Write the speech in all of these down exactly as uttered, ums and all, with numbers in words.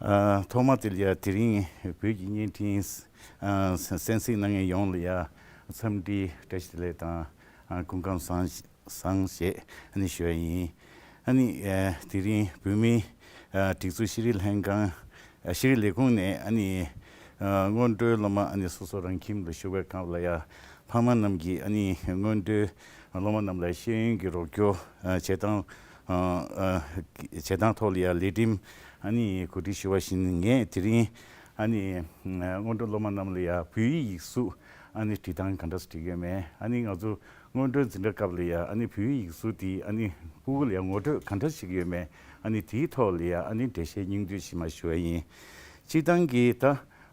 ཨ། ཐོག་མ་དེ་ལ་ཡ་དེ་རིང་བོད་ཀྱི་བརྙན་འཕྲིན་ཨ་གསན་གཟིགས་གནང་མཁན་ཡོངས་ལ་ཡ་འཚམས་འདྲི་བཀྲ་ཤིས་བདེ་ལེགས་དང་ཨ་སྐུ་ཁམས་བཟང་བཟང་ཞེས་ཨ་ནི་ཞུ་བ་ཡིན། ཨ་ནི་ཨ་དེ་རིང་བོད་མིའི་ཨ་སྒྲིག་འཛུགས་ཤེས་རིག་ལྷན་ཁང་ཨ་ཤེས་རིག་ལས་ཁུངས་ནས་ཨ་ནི་ཨ་སྔོན་འགྲོའི་སློབ་མ་ཨ་ནི་སོ་སོ་རང་ཁྱིམ་དུ་བཞུགས་པའི་སྐབས་ལ་ཡ་ཕ་མ་རྣམས་ཀྱིས་ཨ་ནི་སྔོན་འགྲོའི་སློབ་མ་རྣམས་ལ་ཤེས་ཡོན་གྱི་རོགས་སྐྱོར་ཨ་བྱེད་སྟངས་ཨ་ཨ་བྱེད་སྟངས་ཐོག་ལ་ཡ་ལས་རིམ་ཨ་ནི་གོ་སྒྲིག་ཞུ་བ་བཞིན་ངས་དེ་རིང་ཨ་ནི་སྔོན་འགྲོ་སློབ་མ་རྣམས་ལ་ཡ་བོད་ཡིག་ཡིག་གཟུགས་ཨ་ནི་འབྲི་སྟངས་ག་འདྲ་སེ་འབྲི་གི་ཡོད་མེད། ཨ་ནི་ང་ཚོ་སྔོན་འགྲོའི་འཛིན་གྲྭ་སྐབས་ལ་ཡ་ཨ་ནི་བོད་ཡིག་ཡིག་གཟུགས་དེ་ཨ་ནི་ཕྲུ་གུ་ལ་ཡ་ངོ་སྤྲོད་ག་འདྲ་བྱེད་ཀྱི་ཡོད་མེད། ཨ་ནི་དེའི་ཐོག་ལ་ཡ་ཨ་ནི་འགྲེལ་བཤད་སྙིང་བསྡུས་ཤིག་མར་ཞུ་བ་ཡིན། སྤྱིར་བཏང་གི་ད་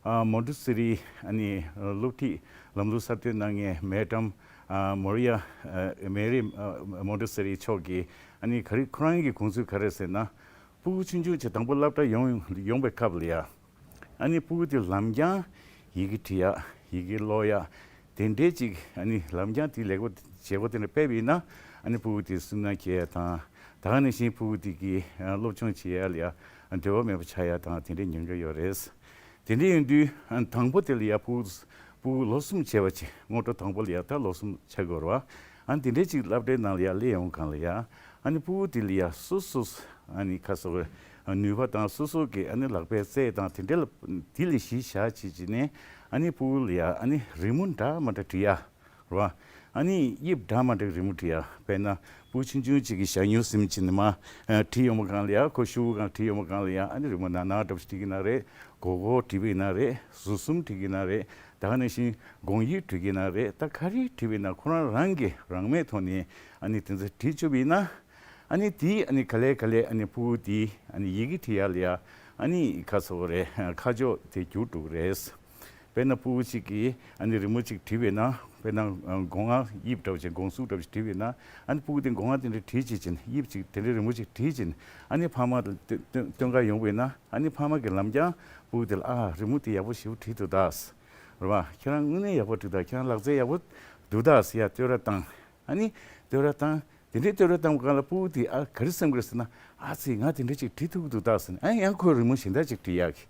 ཨ་མོན་ཊེ་སོ་རི་ཨ་ནི་སློབ་ཁྲིད་ལམ་ལུགས་གསར་གཏོད་གནང་མཁན་མེ་ཌམ་ཨ་མོ་རི་ཡ་ཨ་མེ་རི་ཨ་མོན་ཊེ་སོ་རི་མཆོག་གིས་ཨ་ནི་ག་རེ་ཁོ་རང་གི་དགོངས་ཚུལ་ག་རེ་ཟེར་ན། ཕྲུ་གུ་ཆུང་ཆུང་ཅིག་དང་པོ་སློབ་གྲྭ་ཡོང་ཡོང་པའི་སྐབས་ལ་ཡ། ཨ་ནི་ཕྲུ་གུ་དེ་ལམ་རྐྱང་ཡི་གེ་འབྲི་ཡག་ཡི་གེ་ཀློག་ཡག་དེ་འདྲའི་ཅིག་ཨ་ནི་ལམ་རྐྱང་དེ་ལེགས་པོ་བྱེད་སྒོ་དེ་འདྲ་སྤེལ་བ་ཡིན་ན། ཨ་ནི་ཕྲུ་གུ་དེ་སུན་སྣང་སྐྱེ་ཡག་དང་། ད་ག་ནང་བཞིན་ཕྲུ་གུ་དེ་གིས་ཨ་སློབ་སྦྱོང་བྱེད་ཡག་ལ་ཡ་འབྲེལ་བ་མེད་པ་ཆགས་ཡག་དང་དེ་འདྲའི་ཉེན་ཁ་ཡོད་རེད། དེ་འདྲ་ཡིན་དུས་ཨ་དང་པོ་དེ་ལ་ཡ་ཕྲུ་གུ་ཕྲུ་གུ་ལོ་གསུམ་བྱས་པ་ཅིག་སྔོན་འགྲོ་དང་པོ་ལ་ཡ་ད་ལོ་གསུམ་ཆགས་དགོས་རེད་བ། ཨ་ནི་དེ་འདྲའི་ཅིག་སློབ་གྲྭའི་ནང་ལ་ཡ་སླེབས་ཡོང་གང་ལ་ཡ། ཨ་ནི་ཕྲུ་གུ་དེ་ལ་ཡ་སོ་སོ་ཨ་ནི་ཁ་སོ་བའི་ནུས་པ་དང་སོ་སོ་གི་ཨ་ནི་ལག་པའི་རྩལ་དང་དེ་འདྲ་ལ་དེ་ལ་གཞི་བཞག་བྱེད་ཀྱི་ནས། ཨ་ནི་ཕྲུ་གུ་ལ་ཡ་ཨ་ནི་རི་མོ་འདྲ་མ་འདྲ་འབྲི་ཡ་རེད་བ། ཨ་ནི་དབྱིབས་འདྲ་མ་འདྲ་རི་མོ་འབྲི་ཡ། དཔེར་ན་ཕྲུ་གུ་ཆུང་ཆུང་ཅིག་གིས་ཞྭ་སྨྱུག་ཟིན་བྱས་ནས་མར་ཨ་བྲིས་ཡོང་བ་གང་ལ་ཡ། ཁོ་ཤོག་བུ་སྒང་བྲིས་ཡོང་བ་གང་ལ་ཡ། ཨ་ནི་རི་མོ་ནག་ནག་འདྲ་པོ་ཞིག་བྲིས་ཀྱི་ན་རེད། སྒོར་སྒོར་བྲིས་པ་ཡིན་ན་རེད། ཟུར་གསུམ་བྲིས་ཀྱི་ན་རེད། ད་ག་ནང་བཞིན་དགོངས་དབྱིབས་བྲིས་ཀྱི་ན་རེད། ད་ག་རེ་བྲིས་པ་ཡིན་ན་ཁོ་རང་རང་གིས་རང་མོས་ཐོག་ནས་ཨ་ནི་དེ་ཚོ་བྲིས་བཅུག་པ་ཡིན་ན། ཨ་ནི་དེ་ཨ་ནི་ག་ལེ་ག་ལེ་ཨ་ནི་ཕྲུ་གུ་དེ་ཨ་ནི་ཡི་གེ་འབྲི་ཡག་ལ་ཡ་ཨ་ནི་ཁ་སོ་རེད། ཁ་ཕྱོགས་དེ་འགྱུར་འགྲོ་གི་རེད། དཔེར་ན་ཕྲུ་གུ་གཅིག་གིས་ཨ་ནི་རི་མོ་གཅིག་བྲིས་པ་ཡིན་ན། དཔེར་ན་སྒོ་ང་དབྱིབས་འདྲ་པོ་ཅིག་སྒོང་ཟུག་འདྲ་པོ་ཅིག་བྲིས་པ་ཡིན་ན། ཨ་ནི་ཕྲུ་གུ་དེ་སྒོ་ང་དེ་འདྲ་བྲིས་བྱེད་ཅིང་དབྱིབས་གཅིག་དེ་འདྲའི་རི་མོ་གཅིག་བྲིས་ཅིང་ཨ་ནི་ཕ་མ་ལ་སྟོན་སྟོན་ག་ཡོང་བ་ཡིན་ན། ཨ་ནི་ཕ་མ་གིས་ལམ་རྐྱང་ཕྲུ་གུ་དེ་ལ་ཨ་རི་མོ་དེ་ཡག་པོ་ཞེ་པོ་བྲིས་འདུག་ད། རེད་བ། ཁྱེད་རང་དངོས་གནས་ཡག་པོ་བྲིས་འདུག་ད། ཁྱེད་རང་ལག་རྩལ་ཡག་པོ་འདུག་ད་ཟེར་ཡ་བསྟོད་ར་བཏང་། ཨ་ནི་བསྟོད་ར་བཏང་། དེ་འདྲའི་བསྟོད་ར་བཏང་བ་སྒང་ལ་ཕྲུ་གུ་དེ་ཨ་ག་རེ་བསམ་གི་རེད་ཟེར་ན། ཨ་ཙི་ང་དེ་འདྲ་ཅིག་བྲིས་ཐུབ་ཀྱི་འདུག་ད་ཟེར་ནས། ཨ་ཡང་ཁོས་རི་མོ་གཞན་དག་ཅིག་བྲིས་ཡག་གི།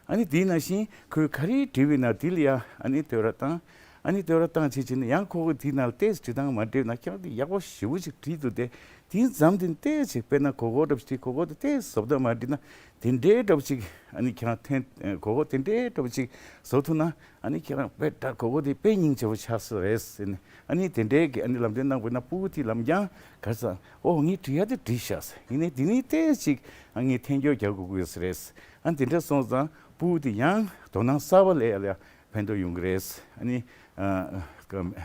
ཨ་ནི་དེའི་ནང་བཞིན་ཁོས་ག་རེ་བྲིས་པ་ཡིན་ན་དེ་ལ་ཡ་ཨ་ནི་བསྟོད་ར་བཏང་། ཨ་ནི་བསྟོད་ར་བཏང་བྱས་བྱས་ནས་ཡང་ཁོ་གིས་དེའི་ནང་ལ་ཏོག་ཙམ་བྲིས་སྟངས་མ་འགྲིག་ན། ཁྱེད་རང་དེ་ཡག་པོ་ཞེ་པོ་ཅིག་བྲིས་འདུག་སྟེ། དེ་མཚམས་དེ་ཏོག་ཙམ་དཔེར་ན་གོ་གོ་འདྲ་པོ་ཅིག་གོ་གོ་དེ་ཏོག་ཙམ་བཟོ་ལྟ་མ་འགྲིག་ན། དེ་འདྲའི་འདྲ་པོ་ཅིག་ཨ་ནི་ཁྱེད་རང་འཐེན་གོ་གོ་དེ་འདྲའི་འདྲ་པོ་ཅིག་བཟོ་ཐུབ་ན། ཨ་ནི་ཁྱེད་རང་དཔེ་འདྲ་གོ་གོ་དེ་དཔེ་སྙིང་རྗེ་པོ་ཆགས་ས་རེད་ཟེར་ནས། ཨ་ནི་དེ་འདྲའི་གི་ཨ་ནི་ལམ་སྟོན་གནང་བ་ཡིན་ན་ཕྲུ་གུ་དེ་ལམ་རྐྱང་ག་རེ་ཟེར། ཨོ་ངས་བྲིས་ཡག་དེ་བྲིས་ཤག་ཟེར། ཡིན་ནའི་དེ་ནས་ཏོག་ཙམ་ཅིག་ཨ་ངས་འཐེན་འཁྱོག་རྒྱག་དགོས་ཀྱི་ཡོད་ས་རེད། ཨ་ནི་དེ་འདྲ་སོང་ཙང་ཕྲུ་གུ་དེ་ཡང་དོ་སྣང་གསར་པ་སླེབས་ཡག་ལ་ཕན་ཐོགས་ཡོང་གི་རེད། ཨ་ནི་ཨ་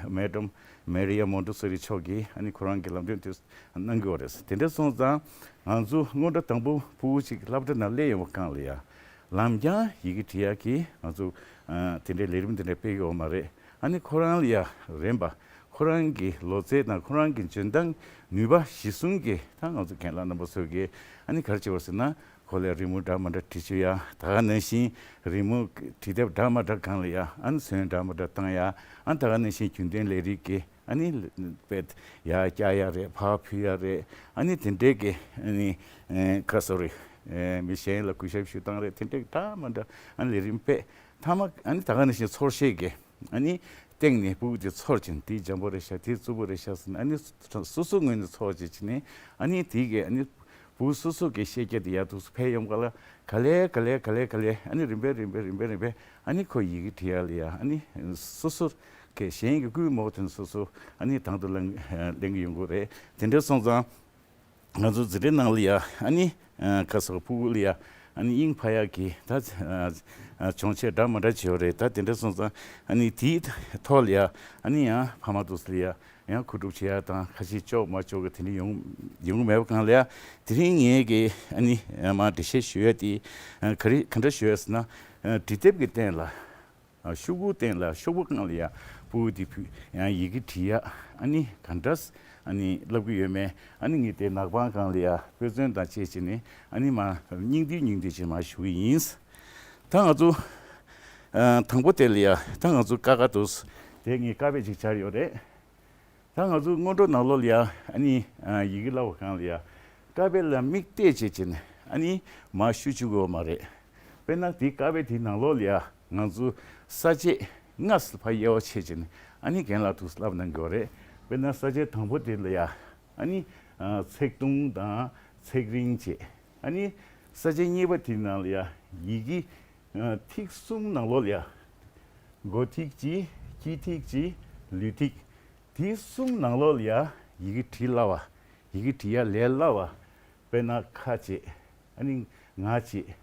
མེ་ཌམ་མེ་རི་ཡ་མོན་ཊེ་སོ་རི་མཆོག་གིས་ཨ་ནི་ཁོ་རང་གི་ལམ་སྟོན་དེ་གནང་གི་ཡོད་རེད། དེ་འདྲ་སོང་ཙང་ང་ཚོ་སྔོན་འགྲོ་དང་པོ་ཕྲུ་གུ་ཅིག་སློབ་གྲྭ་ནང་སླེབས་ཡོང་བ་སྒང་ལ་ཡ། ལམ་རྐྱང་ཡི་གེ་འབྲི་ཡག་གི་ང་ཚོ་ཨ་དེ་འདྲའི་ལས་རིམ་དེ་འདྲ་སྤེལ་གི་ཡོད་མ་རེད། ཨ་ནི་ཁོ་རང་ལ་ཡ་རན་པ། ཁོ་རང་གི་ལོ་ཚད་དང་ཁོ་རང་གི་འཇོན་ཐང་ནུས་པ་གཞི་བཟུང་གིས་ད་ང་ཚོ་རྒན་ལགས་རྣམ་པ་ཚོ་གིས་ཨ་ནི་ག་རེ་བྱེད་པ་ཟེར་ན། ཁོ་ལ་རི་མོ་འདྲ་མ་འདྲ་བྲིས་བཅུག་ཡ། ད་ག་ནང་བཞིན་རི་མོ་བྲིས་དེབ་འདྲ་མ་འདྲ་སྒང་ལ་ཡ་ཨ་ནི་ཚོན་འདྲ་མ་འདྲ་བཏང་ཡ། ཨ་ནི་ད་ག་ནང་བཞིན་རྒྱུན་གཏན་ལས་རིགས་ཀྱི་ཨ་ནི་དཔེ་ཡར་བཀྱག་ཡ་རེད། ཕར་ཕུལ་ཡ་རེད། ཨ་ནི་དེ་འདྲའི་གི་ཨ་ནི་ཨེ་ཁ་སོ་རི་ཨེ་མི་གཞན་ལ་གུས་ཞབས་ཞུ་སྟངས་རེད། དེ་འདྲའི་འདྲ་མ་འདྲ་ཨ་ནི་ལས་རིམ་སྤེལ། མཐའ་མ་ཨ་ནི་ད་ག་ནང་བཞིན་ཚོར་ཤེས་ཀྱི་ཨ་ནི་སྟེང་ནས་ཕྲུ་གུ་དེ་ཚོར་བྱས་ནས། དེ་འཇམ་པོ་རེད་ཤག་དེ་རྩུབ་པོ་རེད་ཤག་ཟེར་ནས། ཨ་ནི་སོ་སོ་ངོས་ནས་ཚོར་བྱས་བྱས་ནས། ཨ་ནི་དེ་གས་ཨ་ནི་བུ་སོ་སོ་གི་ཤེས་རྒྱ་དེ་ཡར་ཐུགས་སུ་འཕེལ་ཡོང་ག་ལ་ག་ལེ་ག་ལེ་ག་ལེ་ག་ལེ་ཨ་ནི་རིམ་པས་རིམ་པས་རིམ་པས་རིམ་པས་ཨ་ནི་ཁོ་ཡི་གེ་འབྲི་ཡག་ལ་ཡ་ཨ་ནི་སོ་སོ་གི་གཞན་གྱི་སྐུལ་མ་ཐོན་སོ་སོ་ཨ་ནི་དང་དུ་ལེན་ལེན་གྱི་ཡོང་གི་རེད། དེ་འདྲ་སོང་ཙང་ང་ཚོ་འཛིན་གྲྭའི་ནང་ལ་ཡ་ཨ་ནི་ཁ་སོ་ཕྲུ་གུ་ལ་ཡ་ཨ་ནི་དབྱིངས་འཕར་ཡག་གི་ད་སྦྱོང་བྱེད་འདྲ་མ་འདྲ་བྱེད་ཡོད་རེད། ད་དེ་འདྲ་སོང་ཙང་ཨ་ནི་དེའི་ཐོག་ལ་ཡ་ཨ་ནི་ཡང་ཕ་མ་དེ་ཚོ་ལ་ཡ། ཡང་མཁོ་སྒྲུབ་བྱེད་ཡ་དང་ཁ་ཤས་ལྕོགས་མ་ལྕོགས་ཀྱི་དེ་འདྲ་ཡོང་ཡོང་གི་མེད་པ་སྒང་ལ་ཡ། དེ་རིང་ངས་ཀྱི་ཨ་ནི་མར་འགྲེལ་བཤད་ཞུ་ཡ་དེ་ཨ་ག་རེ་ག་འདྲ་ཞུ་ཡ་ཟེར་ན། ཨ་འབྲི་དེབ་ཀྱི་སྟེང་ལ་ཨ་ཤོག་བུའི་སྟེང་ལ་ཤོག་བུ་སྒང་ལ་ཡ་ཕྲུ་གུ་དེ་ཕུལ་ཡང་ཡི་གེ་འབྲི་ཡ་ཨ་ནི་ག་འདྲ་ཨ་ནི་བསླབ་ཀྱི་ཡོད་མེད། ཨ་ནི་ངས་དེ་ནག་པང་སྒང་ལ་ཡ་དཔེ་མཚོན་དང་བཅས་བྱས་ནས་ཨ་ནི་མར་སྙིང་བསྡུས་སྙིང་བསྡུས་བྱས་མར་ཞུ་གི་ཡིན། ད་ང་ཚོ་ཨ་དང་པོ་དེ་ལ་ཡ་ད་ང་ཚོ་ཀ་ཁ་དུས་དེ་ངས་ཀ་པེད་ཅིག་སྦྱར་ཡོད་རེད། ད་ང་ཚོ་སྔོན་འགྲོ་ནང་ལོགས་ལ་ཡ་ཨ་ནི་ཡི་གེ་བསླབ་པ་སྒང་ལ་ཡ་ཀ་པེད་ལ་མིག་གཏད་བྱས་བྱས་ནས་ཨ་ནི་མར་ཤུ་བཅུག་དགོས་མ་རེད། དཔེར་ན་དེའི་ཀ་བའི་དེའི་ནང་ལོགས་ལ་ཡ་ང་ཚོ་ས་བཅད་ལྔ་ཙམ་ཕར་དབྱེ་བ་ཕྱེ་བྱས་ནས་ཨ་ནི་རྒན་ལགས་ཐུགས་ལབ་གནང་གི་ཡོད་རེད། དཔེར་ན་ས་བཅད་དང་པོ་དེ་ལ་ཡ་ཨ་ནི་ཚེག་ཐུང་དང་ཚེག་རིང་བྱས། ཨ་ནི་ས་བཅད་གཉིས་པ་དེའི་ནང་ལ་ཡ་ཡི་གེ་ཐིག་གསུམ་ནང་ལོགས་ལ་ཡ་མགོ་ཐིག་གཅིག་དཀྱིལ་ཐིག་གཅིག་ལུས་ཐིག་དེ་གསུམ་ནང་ལོགས་ལ་ཡ་ཡི་གེ་བྲིས་སླ་བ། ཡི་གེ་བྲིས་ཡ་ལས་སླ་བ། དཔེར་ན་ཁ་བྱས། ཨ་ནི་ང་བྱས།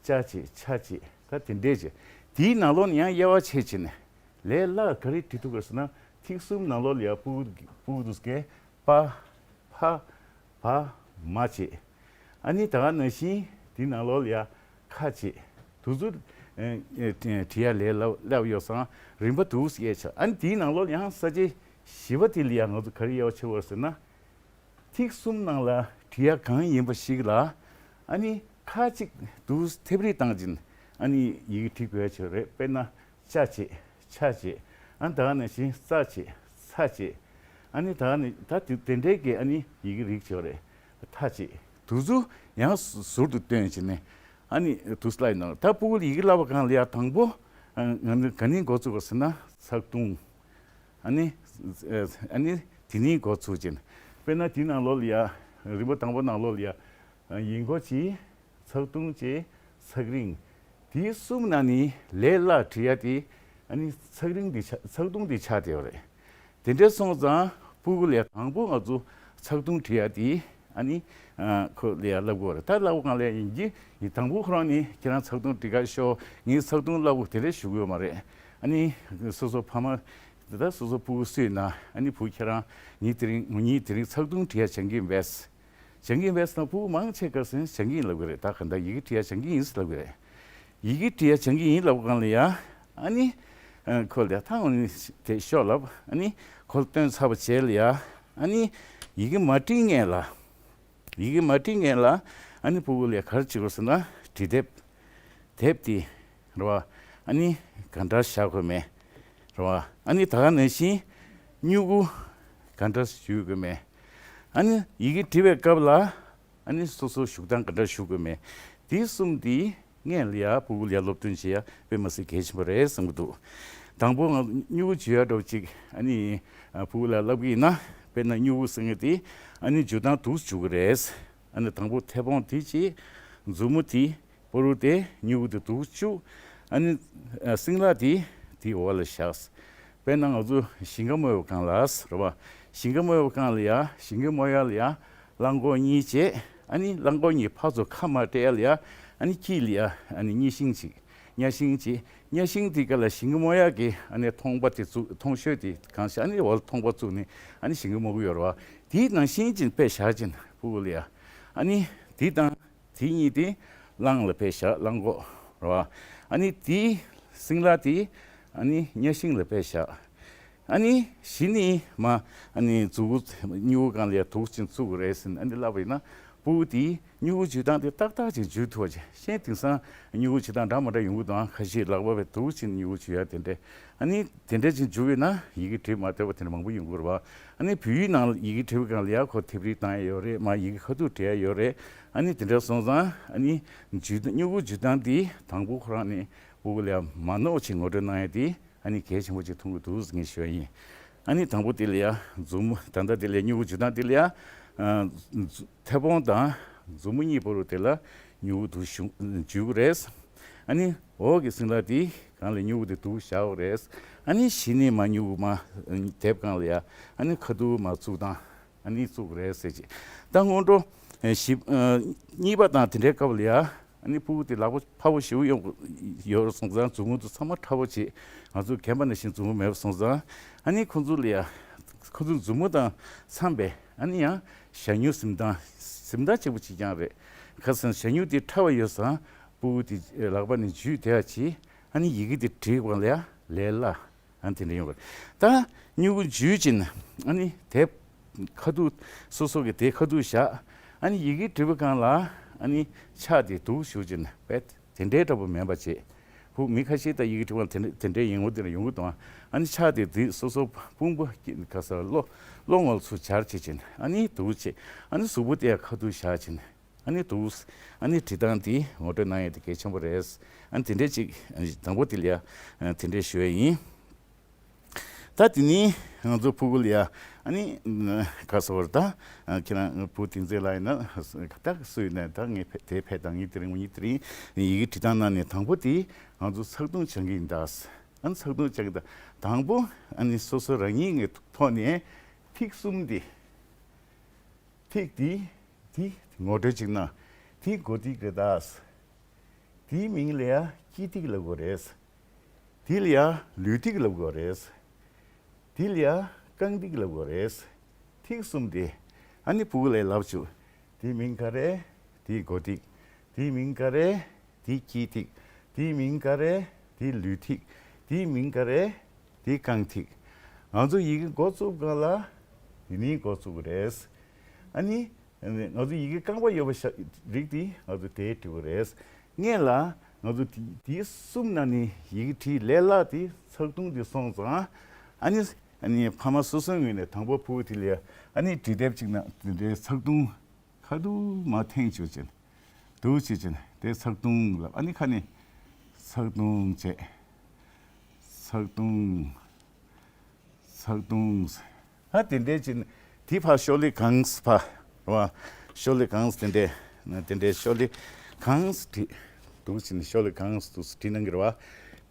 ཅ་བྱས། ཆ་བྱས། ད་དེ་འདྲས་བྱས། དེའི་ནང་ལོགས་ནས་ཡང་དབྱེ་བ་ཕྱེ་བྱས་ནས་ལས་སླ་ག་རེ་བྲིས་ཐུབ་ག་ཟེར་ན་ཐིག་གསུམ་ནང་ལོགས་ལ་ཡ་ཕྲུ་གུ་ཕྲུ་གུ་དུས་ཀའི་པ། ཕ། བ། མ་བྱས། ཨ་ནི་ད་ག་ནང་བཞིན་དེའི་ནང་ལོགས་ལ་ཡ་ཁ་བྱས། དུས་ཚོད་བྲིས་ཡ་ལས་སླ་སླ་བ་ཡོད་ཙང་རིམ་པ་འདུག་སེ་དབྱེ་བྱས། ཨ་ནི་དེའི་ནང་ལོགས་ལ་ཡང་ས་བཅད་བཞི་པ་དེ་ལ་ཡ་ང་ཚོ་ག་རེ་དབྱེ་བ་ཕྱེ་བ་ཟེར་ན། ཐིག་གསུམ་ནང་ལ་བྲིས་ཡ་གང་ཡིན་པ་ཞིག་ལ་ཨ་ནི་ཁ་གཅིག་འདུག་ཐེབས་རིས་བཏང་བྱས་ཨ་ནི་ཡི་གེ་བྲིས་དགོས་ཡ་ཆེ་རེད། དཔེར་ན་ཅ་བྱས། ཆ་བྱས། ཨ་ནི་ད་ག་ནང་བཞིན་ཙ་བྱས། ཚ་བྱས། ཨ་ནི་ད་ག་ནི་ད་དེ་དེ་འདྲའི་གི་ཨ་ནི་ཡི་གེ་རིགས་ཆེ་རེད། ཐ་བྱས། དུས་ཚོད་ཡང་ཟུར་དུ་བཏོན་བྱས་ནས་ཨ་ནི་དུས་སླ་ཡིན་ནོ། ད་ཕྲུ་གུ་ལ་ཡི་གེ་བསླབ་པ་གང་ལ་ཡ་དང་པོ་ང་ནི་ག་ནས་འགོ་བཙུགས་པ་ཟེར་ན་ཚེག་ཐུང་། ཨ་ནི། ཨ་ནི་དེ་ནས་འགོ་ཚུགས་ཀྱིན། དཔེར་ན་དེའི་ནང་ལོགས་ལ་ཡ། རིམ་པ་དང་པོ་ནང་ལོགས་ལ་ཡ། ཡིག་མགོ་གཅིག་ཚེག་ཐུང་གཅིག་ཚེག་རིང་། དེའི་གསུམ་ནང་ནས་ལས་སླ་བྲིས་ཡ་དེ། ཨ་ནི་ཚེག་རིང་དེ་ཆགས་ཚེག་ཐུང་དེ་ཆགས་བསྡད་ཡོད་རེད། དེ་འདྲ་སོང་ཙང་ཕྲུ་གུ་ལ་ཡ་དང་པོ་ང་ཚོ་ཚེག་ཐུང་བྲིས་ཡ་དེ། ཨ་ནི། ཁོ་ལ་ཡ་བསླབ་དགོས་རེད། ད་བསླབ་པ་གང་ལ་ཡིན་གྱི་ཡིན་དང་པོ་ཁོ་རང་ནི་ཁྱེད་རང་ཚེག་ཐུང་བྲིས་ག་ཤོག་ངས་ཚེག་ཐུང་བསླབ་དགོས་དེ་འདྲ་ཞུ་གི་ཡོད་མ་རེད། ཨ་ནི། སོ་སོ་ཕ་མ། དེ་ལྟར་སོ་སོ་ཕྲུ་གུ་སུས་ན་ཨ་ནི་བུ་ཁྱེད་རང་ངས་དེ་རིང་ངེད་གཉིས་དེ་རིང་ཚེག་ཐུང་བྲིས་ཡ་སྦྱང་གི་ཡིན་པས། སྦྱང་གི་ཡིན་པས་ཟེར་ན་ཕྲུ་གུ་མང་ཆེ་ག་ཟེར་སྦྱང་གི་ཡིན་ལབ་གི་རེད། ད་ག་འདྲ་ཡི་གེ་བྲིས་ཡ་སྦྱང་གི་ཡིན་ཟེར་ལབ་གི་རེད། ཡི་གེ་བྲིས་ཡ་སྦྱང་གི་ཡིན་ལབ་གང་ལ་ཡ། ཨ་ནི། ཁོ་ལ་ཡ་ད་འོ་ནི་དེ་ཤོག་ལབ། ཨ་ནི་ཁོ་ལ་སྟོན་ཚར་བ་བྱས་ལ་ཡ། ཨ་ནི་ཡི་གེ་མ་བྲིས་སྔོན་ལ། ཡི་གེ་མ་བྲིས་སྔོན་ལ་ཨ་ནི་ཕྲུ་གུ་ལ་ག་རེ་བྱེད་དགོས་ཟེར་ན་འབྲི་དེབ། དེབ་དེ་རེད་བ། ཨ་ནི་ག་འདྲ་བཞག་དགོས་མེད་རེད་བ། ཨ་ནི་ད་ག་ནང་བཞིན་སྨྱུ་གུ་ག་འདྲ་གཡུག་དགོས་མེད། ཨ་ནི་ཡི་གེ་འབྲི་བའི་སྐབས་ལ་ཨ་ནི་སོ་སོ་བཞུགས་སྟངས་ག་འདྲ་བཞུགས་དགོས་མེད། དེ་གསུམ་དེ་སྔོན་ལ་ཡ་ཕྲུ་གུ་ལ་ཡ་སློབ་སྟོན་བྱེད་ཡ་དཔེ་མི་སྲིད་གལ་ཆེན་པོ་རེད་བསམ་གྱི་འདུག་དང་པོ་ང་སྨྱུ་གུ་འཇུ་ཡ་འདྲ་བོ་ཅིག་ཨ་ནི་ཕྲུ་གུ་ལ་བསླབ་ཀྱི་ཡིན་ན། དཔེར་ན་སྨྱུ་གུ་ཟེར་མཁན་དེ་ཨ་ནི་འཇུ་སྟངས་འདུག་སེ་འཇུ་གི་རེད། ཨ་ནི་དང་པོ་མཐེ་བོང་དེ་གཅིག་མཛུབ་མོ་དེ་པུ་རུ་དེ་སྨྱུ་གུ་དེ་འདུག་སེ་བཅུག་ཨ་ནི་སྲིན་ལག་དེ་དེའི་འོག་ལ་བཞག་དཔེར་ན་ང་ཚོ་ཞིང་ཁ་རྨོ་བའི་སྒང་ལ་རེད་བ། ཞིང་ཁ་རྨོ་བའི་སྒང་ལ་ཡ་ཞིང་ཁ་རྨོ་ཡ་ལ་ཡ་གླང་གོག་གཉིས་བྱས། ཨ་ནི་གླང་གོག་གཉིས་ཕར་ཚུར་ཁ་མར་སྤྲད་ཡ་ལ་ཡ། ཨ་ནི་དཀྱིལ་ལ་ཡ་ཨ་ནི་གཉའ་ཤིང་གཅིག་གཉའ་ཤིང་གཅིག་གཉའ་ཤིང་དེ་ག་ལ་ཞིང་ཁ་རྨོ་ཡ་གི་ཨ་ནི་ཐོང་པ་དེ་བཙུགས་ཐོང་གཤོལ་དེ་གང་ཤ་ཨ་ནི་འོག་ལ་ཐོང་པ་བཙུགས་ནས་ཨ་ནི་ཞིང་ཁ་རྨོ་གི་ཡོད་རེད་བ། དེའི་ནང་བཞིན་ཅིག་དཔེ་བཞག་ཅིག་ཕྲུ་གུ་ལ་ཡ། ཨ་ནི་དེ་དང་། དེ་གཉིས་དེ་གླང་ལ་དཔེ་བཞག་གླང་གོག་རེད་བ། ཨ་ནི་དེ་སྲིན་ལག་དེ་ཨ་ནི་གཉའ་ཤིང་ལ་དཔེ་བཞག་ཨ་ནི་གཞི་ནས་མ་ཨ་ནི་མཛུབ་གུ་སྨྱུ་གུ་སྒང་ལ་ཡ་འདུག་སེ་བཙུགས་དགོས་རེད་ཟེར་ཨ་ནི་ལབ་པ་ཡིན་ན་ཕྲུ་གུ་དེ་སྨྱུ་གུ་འཇུ་སྟངས་དེ་ཏག་ཏག་ཅིག་འཇུ་ཐུབ་པ་ཅིག་གཞན་དེང་སང་སྨྱུ་གུ་འཇུ་སྟངས་འདྲ་མི་འདྲ་ཡོང་གི་འདུག་ཨང་ཁ་ཤས་ལག་པ་བས་འདུག་སེ་སྨྱུ་གུ་འཇུ་ཡ་དེ་འདྲས། ཨ་ནི་དེ་འདྲ་ཅིག་འཇུ་བས་ན་ཡི་གེ་འབྲི་མ་ཐུབ་པ་དེ་འདྲ་མང་པོ་ཡོང་གི་རེད་བ། ཨ་ནི་བོད་ཡིག་ནང་ལ་ཡི་གེ་འབྲི་བའི་སྒང་ལ་ཡ་ཁོ་ཐེབས་རིས་བཏང་ཡ་ཡོད་རེད། མར་ཡི་གེ་ཁ་ཐུག་འབྲི་ཡ་ཡོད་རེད། ཨ་ནི་དེ་འདྲ་སོང་ཙང་ཨ་ནི་འཇུ་སྨྱུ་གུ་འཇུ་སྟངས་འདི་དང་པོ་ཁོ་རང་ནས་ཕྲུ་གུ་ལ་ཡ་མ་ནོར་བ་ཅིག་ངོ་སྤྲོད་གནང་ཡ་དེ་ཨ་ནི་གལ་ཆེན་པོ་ཅིག་མཐོང་གི་འདུག་ཟེར་ངས་ཞུ་ཡ་ཡིན། ཨ་ནི་དང་པོ་དེ་ལ་ཡ་མཛུབ་མོ་ད་ལྟ་དེ་ལ་ཡ་སྨྱུ་གུ་འཇུ་སྟངས་དེ་ལ་ཡ་མཐེ་བོང་དང་མཛུབ་མོ་གཉིས་པོ་རུ་དེ་ལ་སྨྱུ་གུ་འདུག་སེ་འཇུ་གི་རེད། ཨ་ནི་འོག་གི་སྲིན་ལག་དེ་སྒང་ལ་སྨྱུ་གུ་དེ་འདུག་སེ་བཞག་གི་རེད། ཨ་ནི་གཞི་ནས་མར་སྨྱུ་གུ་མར་དེབ་སྒང་ལ་ཡ་ཨ་ནི་ཁ་ཐུག་མར་བཙུགས་དང་ཨ་ནི་བཙུགས་གི་རེད་ཟེར་གྱི། ད་སྔོན་འགྲོ་ཞིབ་གཉིས་པ་དང་དེ་འདྲའི་སྐབས་ལ་ཡ་ཨ་ནི་ཕྲུ་གུ་དེ་ལག་པ་ཕར་བོ་ཞེ་པོ་ཡོད་ཡོད་སོང་ཙང་མཛུབ་མོ་དེ་ཚང་མ་ཕྲ་བོ་བྱས། ང་ཚོ་རྒན་པ་ནང་བཞིན་མཛུབ་མོ་མེད་པ་སོང་ཙང་ཨ་ནི་ཁོ་ཚོ་ལ་ཡ་ཁོ་ཚོ་མཛུབ་མོ་དང་འཚམས་པའི་ཨ་ནི་ཡང་ཞྭ་སྨྱུག་གཟེངས་རྟགས་གཟེངས་རྟགས་གཅིག་པུ་གཅིག་རྐྱང་རེད། ཁ་སང་ཞྭ་སྨྱུག་དེ་ཕྲ་བ་ཡོད་ཙང་ཕྲུ་གུ་དེ་ལག་པ་ནས་འཇུས་བསྡད་ཡ་བྱས། ཨ་ནི་ཡི་གེ་དེ་བྲིས་པ་ལ་ཡ་ལས་སླ། ཨ་ནི་དེ་འདྲ་ཡོང་གི་རེད། ད་སྨྱུ་གུ་འཇུས་ཅིང་ཨ་ནི་དེབ་ཁ་ཐུག་སོ་སོ་གི་དེ་ཁ་ཐུག་བཞག་ཨ་ནི་ཡི་གེ་འབྲི་བའི་སྒང་ལ་ཨ་ནི་ཕྱག་དེ་འདུག་སེ་བྱས་ནས་བེད་དེ་འདྲའི་འདྲ་པོ་མེད་པ་བྱས། ཧུ་མི་ཁ་ཤས་ད་ཡི་གེ་འབྲི་བ་དེ་འདྲ་དེ་འདྲའི་ཡིན་འོ་དེ་འདྲ་ཡོང་གི་འདུག་ཨ་ནི་ཕྱག་དེ་དེ་སོ་སོ་དཔུང་པ་ག་ས་གློ་གློ་ངོ་ལ་ཚུར་སྦྱར་བྱས་བྱས་ནས་ཨ་ནི་འདུག་བྱས། ཨ་ནི་གཟུགས་པོ་དེ་ཡང་ཁ་ཐུག་བཞག་བྱས་ནས། ཨ་ནི་འདུག་ཨ་ནི་བྲིས་སྟངས་དེ་ངོ་སྤྲོད་གནང་ཡས་དེ་གལ་ཆེན་པོ་རེད། ཨ་ནི་དེ་འདྲས་ཅིག་ཨ་ནི་དང་པོ་དེ་ལ་ཡ་ཨ་དེ་འདྲས་ཞུ་ཡས་ཡིན། ད་དེ་ནི་ང་ཚོ་ཕྲུ་གུ་ལ་ཡ་ཨ་ནི་ག་ཟེར་བ་རེད། ད་ཁྱེད་རང་བུ་དེ་ཚོ་ལ་ཡིན་ན་ད་སུ་ཡིན་ན་ད་ངས་ཕེ་དེ་ཕེབས་དང་ངས་དེ་རིང་ངས་དེ་རིང་ཡི་གེ་བྲིས་སྟངས་ནང་ནས་དང་པོ་དེ་ང་ཚོ་ཚགས་ཐུང་སྦྱང་གི་ཡིན་ད། ཨ་ནི་ཚགས་ཐུང་སྦྱང་གི་ད་དང་པོ་ཨ་ནི་སོ་སོ་རང་ཉིད་ཀྱི་ཐོག་ནས་ཐིག་གསུམ་དེ། ཐིག་འདི་འདི་ངོ་སྤྲོད་ཅིག་གནང་། འདི་མགོ་ཐིག་རེད་ད། འདིའི་མིང་ལ་ཡ་དཀྱིལ་ཐིག་ལབ་དགོས་རེད། འདི་ལ་ཡ་ལུས་ཐིག་ལབ་དགོས་རེད། འདི་ལ་ཡ་རྐང་ཐིག་ལབ་དགོས་རེད། ཐིག་གསུམ་དེ་ཨ་ནི་ཕྲུ་གུ་ལ་ལབ་བཅུག་འདིའི་མིང་ག་རེ། འདི་མགོ་ཐིག་འདིའི་མིང་ག་རེ། འདི་དཀྱིལ་ཐིག་འདིའི་མིང་ག་རེ། འདི་ལུས་ཐིག་འདིའི་མིང་ག་རེ། འདི་རྐང་ཐིག་ང་ཚོ་ཡི་གེ་འགོ་བཙུགས་སྒང་ལ་འདི་ནས་འགོ་བཙུགས་ཀྱི་རེད། ཨ་ནི། ང་ཚོ་ཡི་གེ་རྐང་པ་ཡོད་པ་ཤ་རིགས་དེ་ང་ཚོ་དེ་འབྲི་དགོས་རེད། སྔོན་ལ་ང་ཚོ་དེ་དེའི་གསུམ་ནང་ནས་ཡི་གེ་བྲིས་ལས་སླ་དེ་ཚགས་ཐུང་དེ་སོང་ཙང་། ཨ་ནི་ཨ་ནི་ཕ་མ་སོ་སོའི་ངོས་ནས་དང་པོ་ཕྲུ་གུ་དེ་ལ་ཨ་ནི་འབྲི་དེབ་ཅིག་ནང་དེ་འདྲའི་ཚགས་ཐུང་ཁ་ཐུག་མར་འཐེན་བཅུག་ཅིང་འདུག་བྱེད་ཅིང་དེ་ཚགས་ཐུང་ལབ། ཨ་ནི་ཁ་ནས་ཚགས་ཐུང་བྱས། ཚགས་ཐུང་། ཚགས་ཐུང་། ད་དེ་འདྲའི་ཅིག་དེ་ཕར་ཤོག་ལེ་གང་ཕར་བ། ཤོག་ལེ་གང་དེ་འདྲའི་དེ་འདྲའི་ཤོག་ལེ་གང་བྲིས་འདུག་ཅིག་ཤོག་ལེ་གང་འདུག་བྲིས་གནང་གི་རེད་བ།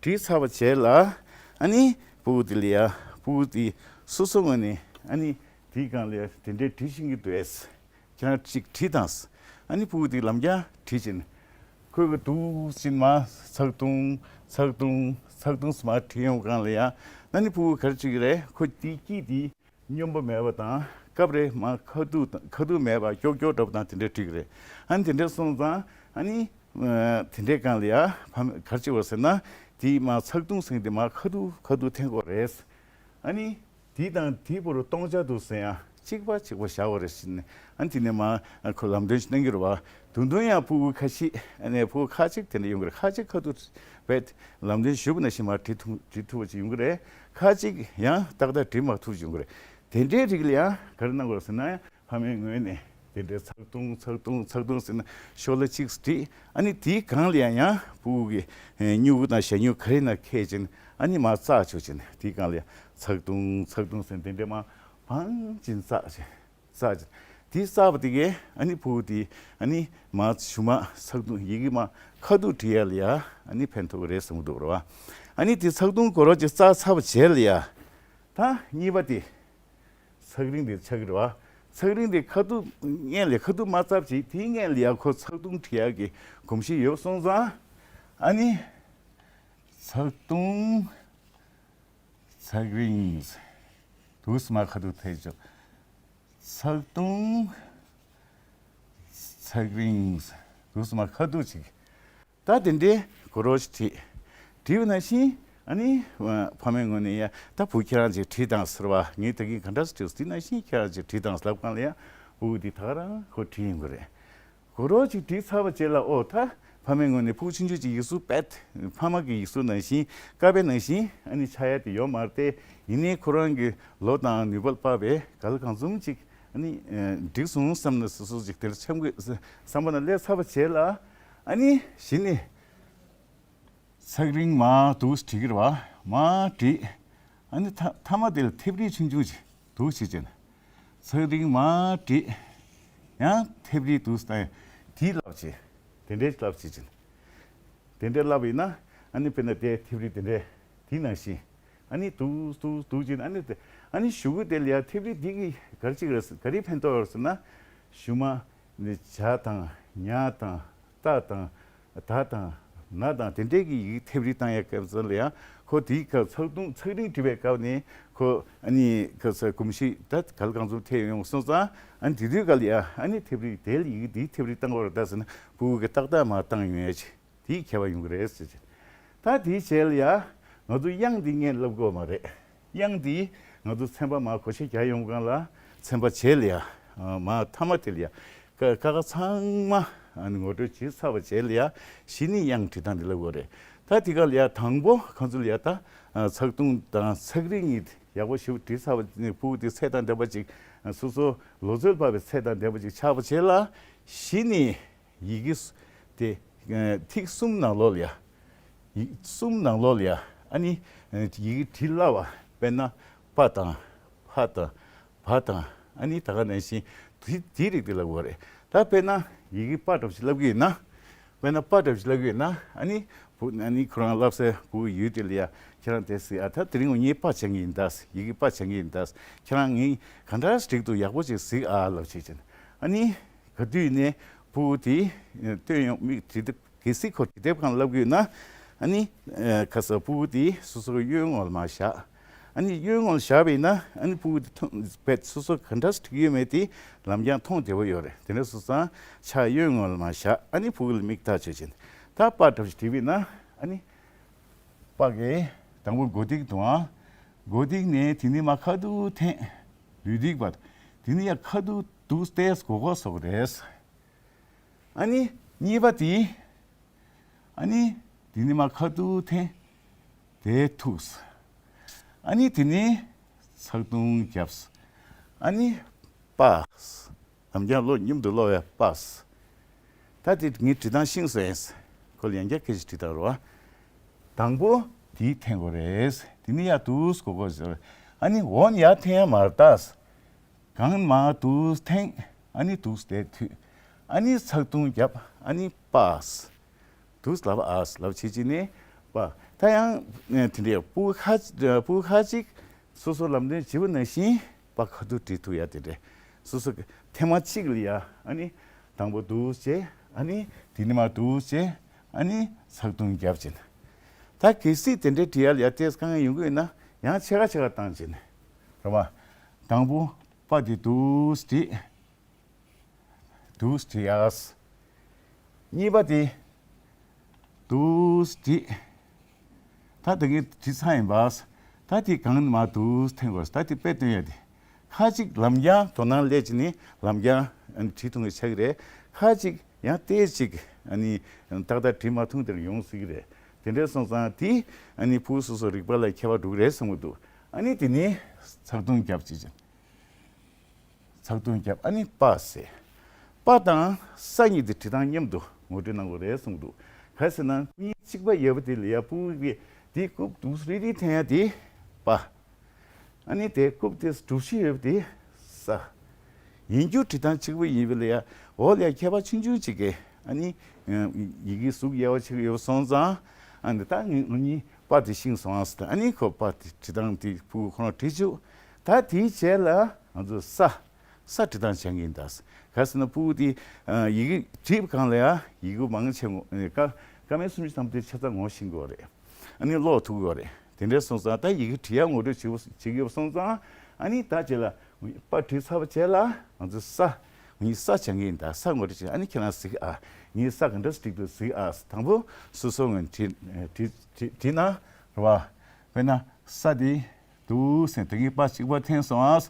བྲིས་ཚར་བ་བྱས་ལ་ཨ་ནི་ཕྲུ་གུ་དེ་ལ་ཡ་ཕྲུ་གུ་དེ་སོ་སོ་ངོས་ནས་ཨ་ནི་དེའི་སྒང་ལ་ཡ་དེ་འདྲའི་བྲིས་ཤེས་ཀྱི་འདུག་ཨེ། ཁྱེད་རང་གཅིག་བྲིས་དང་། ཨ་ནི་ཕྲུ་གུ་དེ་ལམ་རྒྱག་བྲིས་ཕྱིན། ཁོས་གི་འདུག་ཕྱིན་མ་ཚགས་ཐུང་ཚགས་ཐུང་ཚགས་ཐུང་མ་བྲིས་ཡོང་སྒང་ལ་ཡ། ཨ་ནི་ཕྲུ་གུ་ག་རེ་བྱེད་ཀྱི་རེད། ཁོ་དེའི་དཀྱིལ་དེ་སྙོམས་པོ་མེད་པ་དང་སྐབས་རེ་མ་ཁ་ཐུག་དང་ཁ་ཐུག་མེད་པ་ཀྱོག་ཀྱོག་འདྲ་པོ་དང་དེ་འདྲ་བྲིས་ཀྱི་རེད། ཨ་ནི་དེ་འདྲ་སོང་ཙང་ཨ་ནི་དེ་འདྲའི་སྒང་ལ་ཡ་ཕ་མ་ག་རེ་བྱེད་དགོས་ཟེར་ན། དེ་མ་ཚགས་ཐུང་ཟེར་དེ་མ་ཁ་ཐུག་ཁ་ཐུག་འཐེན་དགོས་རེད། ཨ་ནི། དེ་དང་དེའི་བར་དུ་སྟོང་ཆ་འདུག་ཟེར་ཡང་གཅིག་པ་གཅིག་པ་བཞག་པ་རེད་ཟེར་ནས། ཨ་ནི་དེ་ནས་མ་ཁོ་ལམ་སྟོན་ཞིག་གནང་གི་རེད་བ། དུང་དུང་ཡང་ཕྲུ་གུ་ཁ་ཤས་ཨ་ནི་ཕྲུ་གུ་ཁ་ཅིག་དེ་འདྲ་ཡོང་གི་རེད། ཁ་ཅིག་ཁ་ཐུག་བས་ལམ་སྟོན་ཞུས་པ་ནང་བཞིན་མར་བྲིས་ཐུབ་བྲིས་ཐུབ་པ་ཅིག་ཡོང་གི་རེད། ཁ་ཅིག་ཡང་ཏག་ཏག་བྲིས་མ་ཐུབ་ཅིག་ཡོང་གི་རེད། དེ་འདྲའི་རིགས་ལ་ཡང་ག་རེ་གནང་དགོས་ཟེར་ན། ཕ་མའི་ངོས་ནས་དེ་འདྲའི་ཚགས་ཐུང་ཚགས་ཐུང་ཚགས་ཐུང་ཟེར་ན་ཤོག་ལེ་གཅིག་བྲིས། ཨ་ནི་དེའི་སྒང་ལ་ཡང་ཡང་ཕྲུ་གུ་གི་སྨྱུ་གུ་དང་ཞྭ་སྨྱུག་ག་རེ་ན་འཁྱེར་ཅིང་ཨ་ནི་མར་བཙགས་བཅུག་ཅིང་དེའི་སྒང་ལ་ཡང་ཚགས་ཐུང་ཚགས་ཐུང་ཟེར་དེ་འདྲའི་མར་བང་ཅིང་བཙགས་ཅིང་བཙགས་ཅིང་། དེ་བཙགས་པ་དེ་གས་ཨ་ནི་ཕྲུ་གུ་དེ་ཨ་ནི་མར་གཞུག་མ་ཚགས་ཐུང་ཡི་གེ་མར་ཁ་ཐུག་བྲིས་ཡ་ལ་ཡ་ཨ་ནི་ཕན་ཐོགས་ཀྱི་རེད་བསམ་གྱི་འདུག་རེད་བ། ཨ་ནི་དེ་ཚགས་ཐུང་གོ་རོ་ཅིག་བཙགས་ཚར་བ་བྱས་ལ་ཡ། ད་གཉིས་པ་དེ། ཚགས་རིང་དེ་ཆགས་ཀྱི་རེད་བ། ཚགས་རིང་དེ་ཁ་ཐུག་སྔོན་ལ་ཁ་ཐུག་མ་བཙགས་ཅིག་དེའི་སྔོན་ལ་ཡ་ཁོ་ཚགས་ཐུང་བྲིས་ཡག་གི་གོམས་གཤིས་ཡོད་སོང་ཙང་། ཨ་ནི། ཚགས་ཐུང་། ཚགས་རིང་། དུས་མ་ཁ་ཐུག་ཐེ་ཆོག་ཚགས་ཐུང་། ཚགས་རིང་། དུས་མ་ཁ་ཐུག་ཅིག་ད་དེ་འདྲའི་གོ་རོ་ཞིག་བྲིས། བྲིས་པ་ནང་བཞིན་ཨ་ནི་ཕ་མའི་ངོས་ནས་ཡ་ད་བུ་ཁྱེད་རང་ཅིག་བྲིས་དང་ཟེར་བ། ངས་ད་གིན་ག་འདྲ་ཞིག་བྲིས་དེ་ནང་བཞིན་ཁྱེད་རང་ཅིག་བྲིས་དང་ལབ་གང་ལ་ཡ་བུ་འདི་ད་ག་རང་ཁོ་བྲིས་ཡོང་གི་རེད། གོ་རོ་ཅིག་བྲིས་ཚར་བ་རྗེས་ལ་ཨོ་ད་ཕ་མའི་ངོས་ནས་ཕྲུ་གུ་ཆུང་ཆུང་ཅིག་ཡིག་གཟུགས་པད་ཕ་མ་གི་ཡིག་གཟུགས་ནང་བཞིན་ཀ་པའི་ནང་བཞིན་ཨ་ནི་ཆགས་ཡ་དེ་ཡོད་མ་རེད་དེ། ཡིན་ནའི་ཁོ་རང་གི་ལོ་དང་ནུས་པ་དཔག་པའི་ག་ལ་གང་འཚམ་ཅིག་ཨ་ནི་འགྲིག་སོང་བསམ་ནས་སོ་སོ་ཅིག་དེར་འཆམ་གི་བསམ་པ་ན་སླེབས་ཚར་བ་རྗེས་ལ་ཨ་ནི་གཞི་ནས། ཚགས་རིང་མར་འདུག་བྲིས་ཀྱི་རེད་བ། མར་བྲིས། ཨ་ནི་མཐའ་མཐའ་མ་དེ་ལ་མཐེབ་རིས་ཆུང་ཆུང་ཅིག་འདུག་བྱེད་ཅན། ཚགས་རིང་མར་བྲིས། ཡང་མཐེབ་རིས་འདུག་བཏང་ཡ་དེའི་ལབ་བྱེད། དེ་འདྲའི་ལབ་བྱེད་ཅན། དེ་འདྲའི་ལབ་ཡིན་ན་ཨ་ནི་དཔེར་ན་དེ་མཐེབ་རིས་དེ་འདྲའི་དེའི་ནང་བཞིན། ཨ་ནི་འདུག་འདུག་འདུག་ཅན་ཨ་ནི་དེ་ཨ་ནི་གཞུག་གུ་དེ་ལ་ཡ་མཐེབ་རིས་འདི་གི་ག་རེ་ཅིག་རེད་ག་རེ་ཕན་ཐོགས་རེད་ཟེར་ན། གཞུག་མ། ནི་བྱ་དང་ཉ་དང་རྟ་དང་ད་དང་ན་དང་དེ་འདྲའི་གི་ཡི་གེ་མཐེབ་རིས་བཏང་ཡ་སྐབས་སུ་ལ་ཡང་ཁོ་དེའི་སྐབས་ཚགས་ཐུང་ཚགས་རིང་བྲིས་པའི་སྐབས་ནས་ཁོ་ཨ་ནི་ཁ་ས་གོམས་གཤིས་ད་ག་ལ་གང་འཚམ་ཐེབས་ཡོང་སོང་ཙང་ཨ་ནི་དེ་དུས་ག་ལ་ཡ་ཨ་ནི་མཐེབ་རིས་དེ་ལ་ཡི་གེ་འདིའི་མཐེབ་རིས་བཏང་དགོས་རེད་ད་ཟེར་ན་ཕྲུ་གུ་གི་ཏག་ཏག་མར་བཏང་ཡོང་ཡ་ཅིག་དེའི་ཁྱད་པར་ཡོང་གི་རེད་ཟེར་ཅིག་ད་དེའི་རྗེས་ལ་ཡ་ང་ཚོ་དབྱངས་འདི་ངས་ལབ་དགོས་མ་རེད། དབྱངས་འདི་ང་ཚོ་ཚན་པ་མར་གོ་ཤེས་རྒྱག་ཡོང་སྒང་ལ་ཚན་པ་རྗེས་ལ་ཡ་མར་མཐའ་མ་དེ་ལ་ཡ། ཀ་ཀ་ཁ་ཚང་མ་ཨ་ནི་ངོ་སྤྲོད་བྱས་ཚར་བ་རྗེས་ལ་ཡ་གཞི་ནས་དབྱངས་འབྲི་སྟངས་འདི་ལབ་དགོས་རེད། ད་དེ་ག་ལ་ཡ་དང་པོ་ཁོང་ཚོ་ལ་ཡ་ད་ཚགས་ཐུང་དང་ཚགས་རིང་གཉིས་ཡག་པོ་ཞིག་བྲིས་ཚར་བ་ནས་ཕྲུ་གུ་དེ་ཚད་དང་ལྡན་པ་ཅིག་སོ་སོ་ལོ་ཚོད་བབས་པའི་ཚད་དང་ལྡན་པ་ཅིག་ཆགས་པ་རྗེས་ལ་ གཞི་ནས་ཡི་གེ་དེ་ཐིག་གསུམ་ནང་ལོགས་ལ་ཡ། ཡིག་གསུམ་ནང་ལོགས་ལ་ཡ། ཨ་ནི་ཡི་གེ་བྲི་སླ་བ། དཔེར་ན་པ་དང་ཕ་དང་བ་དང་། ཨ་ནི་ད་ག་ནང་བཞིན་དེ་དེའི་རིགས་དེ་ལབ་དགོས་རེད། ད་དཔེར་ན་ཡི་གེ་པ་འདྲ་པོ་ཞིག་ལབ་ཀྱི་ཡོད་ན། དཔེར་ན་པ་འདྲ་པོ་ཞིག་ལབ་ཀྱི་ཡོད་ན། ཨ་ནི་བུ་ཨ་ནི་ཁོ་རང་བསླབ་སའི་བུ་ཡུལ་དེ་ལ་ཡ། ཁྱེད་རང་དེ་གཟིགས་ཨ། ད་དེ་རིང་ངས་པ་སྦྱང་གི་ཡིན་ད། ཡི་གེ་པ་སྦྱང་གི་ཡིན་ད། ཁྱེད་རང་ངས་ག་འདྲ་འགྲིག་འདུག་ཡག་པོ་ཅིག་གཟིགས་ཨ་ལབ་བྱས་ཅན། ཨ་ནི་ག་དུས་ནས་བུ་དེ་སྟོན་ཡོང་མིག་དེ་དེ་གལ་སྲིད་ཁོ་དེབ་སྒང་ལབ་དགོས་ན། ཨ་ནི་ཁ་ས་ཕྲུ་གུ་དེ་སོ་སོའི་གཡོན་ངོ་ལ་མར་བཞག་ཨ་ནི་གཡོན་ངོ་ལ་བཞག་པ་ཡིན་ན། ཨ་ནི་ཕྲུ་གུ་དེ་མཐོང་བས་སོ་སོ་ག་འདྲ་བྲིས་ཡོད་མེད་དེ་ལམ་རྒྱང་མཐོང་བདེ་པོ་ཡོད་རེད། དེ་འདྲ་སོང་ཙང་ཕྱག་གཡོན་ངོ་ལ་མར་བཞག་ཨ་ནི་ཕྲུ་གུ་ལ་མིག་ལྟ་བྱེད་ཅིང་། ད་པ་འདྲ་པོ་ཞིག་བྲིས་པ་ཡིན་ན། ཨ་ནི་པ་གི་དང་པོ་མགོ་ཐིག་དང་། མགོ་ཐིག་ནས་དེ་ནས་མར་ཁ་ཐུག་འཐེན། ལུས་ཐིག་བར། དེ་ནས་ཡར་ཁ་ཐུག་འདུག་སྟེ་སྒོར་སྒོར་སོགས་རེད། ཨ་ནི་གཉིས་པ་དེ། ཨ་ནི་དེ་ནས་མར་ཁ་ཐུག་འཐེན། དེ་ཐུག་ཨ་ནི་དེ་ནས་ཚག་ཐུང་བརྒྱབ། ཨ་ནི་པ། ལམ་རྒྱང་ལོག་མཉམ་དུ་ལོག་ཡ་པ། ད་དེ་ངས་བྲིས་སྟངས་ཤེས་སོང་ཡིན། ཁོ་ལ་ཡང་བསྐྱར་སྐད་ཆ་དྲིས་སྟངས་རོ། དང་པོ་དེ་འཐེན་དགོས་རེད། དེ་ནས་ཡར་འདུག་སྒོར་སྒོར་ཟེར། ཨ་ནི་འོག་ནས་ཡར་འཐེན་ཡ་མ་རེད་ད། གང་མར་འདུག་འཐེན། ཨ་ནི་འདུག་དེ་ཐུག་ཨ་ནི་ཚག་ཐུང་བརྒྱབ། ཨ་ནི་པ། འདུག་ལབ་ཨ་ལབ་བྱེད་ཅིག་ནས་པ། ད་ཡང་དེ་འདྲའི་ཕྲུ་གུ་ཁ་ཕྲུ་གུ་ཁ་ཅིག་སོ་སོ་ལམ་སྟོན་བྱེད་པ་ནང་བཞིན་པ་ཁ་ཐུག་བྲིས་ཐུབ་ཡ་དེ་འདྲས། སོ་སོ་ཐེངས་མ་གཅིག་ལ་ཡ། ཨ་ནི་དང་པོ་འདུག་བྱས། ཨ་ནི་དེ་ནས་མར་འདུག་བྱས། ཨ་ནི་ཚག་ཐུང་བརྒྱབ་ཅིང་། ད་གལ་སྲིད་དེ་འདྲའི་བྲིས་ཡ་ལ་ཡ་ཏོག་ཙམ་དཀའ་ངལ་ཡོང་གི་ཡོད་ན་ཡང་ཕྱེད་ཀ་ཕྱེད་ཀ་བཏང་བྱས་ནས་རེད་བ། དང་པོ་པ་དེ་འདུག་བྲིས། འདུག་བྲིས་ཡ། གཉིས་པ་དེ། འདུག་བྲིས། ད་དེ་གའི་བྲིས་ཚར་ཡིན་པ། ད་དེ་གང་ནས་མར་འདུག་འཐེན་དགོས། ད་དེ་དཔེ་སྟོན་ཡ་དེ། ཁ་ཅིག་ལམ་རྒྱང་དོ་སྣང་སླེབས་ཀྱི་ནི་ལམ་རྒྱང་ཨ་ནི་བྲིས་ཐུབ་ངེས་ཆགས་ཀྱི་རེད། ཁ་ཅིག་ཡང་ཏོག་ཙམ་ཅིག་ཨ་ནི་ཏག་ཏག་བྲིས་མ་ཐུབ་དེར་ཡོང་སྲིད་ཀྱི་རེད། དེ་འདྲ་སོང་ཙང་དེ་ཨ་ནི་ཕྲུ་གུ་སོ་སོ་རིག་པ་ལ་ཁྱད་པར་འགྲོ་གི་རེད་བསམ་གྱི་འདུག་ཨ་ནི་དེ་ནས་ཚག་ཐུང་བརྒྱབ་ཅིག་ཅིང་། ཚག་ཐུང་བརྒྱབ། ཨ་ནི་པ་ཟེར། པ་དང་ས་གཉིས་དེ་བྲིས་སྟངས་མཉམ་དུ་ངོ་སྤྲོད་གནང་དགོས་རེད་གསུངས་འདུག་ག་ཟེར་ན་གཉིས་གཅིག་པ་ཡོད་པ་དེ་ལ་ཡ་ཕྲུ་གུ་གིས་དེ་རྐུབ་འདུག་རིལ་རིལ་འཐེན་ཡ་དེ་པ། ཨ་ནི་དེ་རྐུབ་དེ་གྲུ་བཞི་ཡོད་པ་དེ་ས། ཡིན་རྒྱུ་བྲིས་སྟངས་གཅིག་པ་ཡིན་པ་ལ་ཡ། འོག་ལ་ཡ་ཁྱད་པར་ཆུང་ཆུང་གཅིག་གིས་ཨ་ནི་ཡི་གེ་གཟུགས་དབྱེ་བ་ཕྱེ་གི་ཡོད་སོང་ཙང་། ཨ་ནི་ད་ངས་ངོ་གཉིས་པ་དེ་ཤེས་སོང་ཨ་ཟེར། ཨ་ནི་ཁོ་པ་དེ་བྲིས་སྟངས་དེ་ཕྲུ་གུ་ཁོ་རང་བྲིས་བཅུག་ད་དེའི་རྗེས་ལ་ང་ཚོ་ས། ས་བྲིས་སྟངས་སྦྱང་གི་ཡིན་ད། ག་ཟེར་ན་ཕྲུ་གུ་དེ་ཡི་གེ་བྲིས་པའི་སྒང་ལ་ཡ་ཡི་གེ་མང་ཆེ་ངོ་ཀ་ཀ་མད་སུམ་ཅུ་ཐམ་པ་དེ་ཆ་ཚང་ངོ་ཤེས་དགོས་རེད། ཨ་ནི་ཀློག་ཐུབ་དགོས་རེད། དེ་འདྲ་སོང་ཙང་ད་ཡི་གེ་བྲིས་ཡ་ངོ་སྤྲོད་བྱེད་དགོས་བྱེད་ཀྱི་ཡོད་སོང་ཙང་། ཨ་ནི་ད་རྗེས་ལ་པ་བྲིས་ཚར་བ་རྗེས་ལ་ང་ཚོ་ས། ངས་ས་སྦྱང་གི་ཡིན་ད། ས་ངོ་སྤྲོད་བྱེད། ཨ་ནི་ཁྱེད་རང་གཟིགས་ཨ། ངས་ས་ག་འདྲ་སྒྲིག་འདུག་གཟིགས་ཨ། དང་པོ་སོ་སོ་ངོས་བྲིས་བྲིས་བྲིས་བྲིས་ན་རེད་བ། དཔེར་ན་ས་དེ་འདུག་ཟེར་དེ་གའི་པ་གཅིག་པ་འཐེན་སོང་ཨ།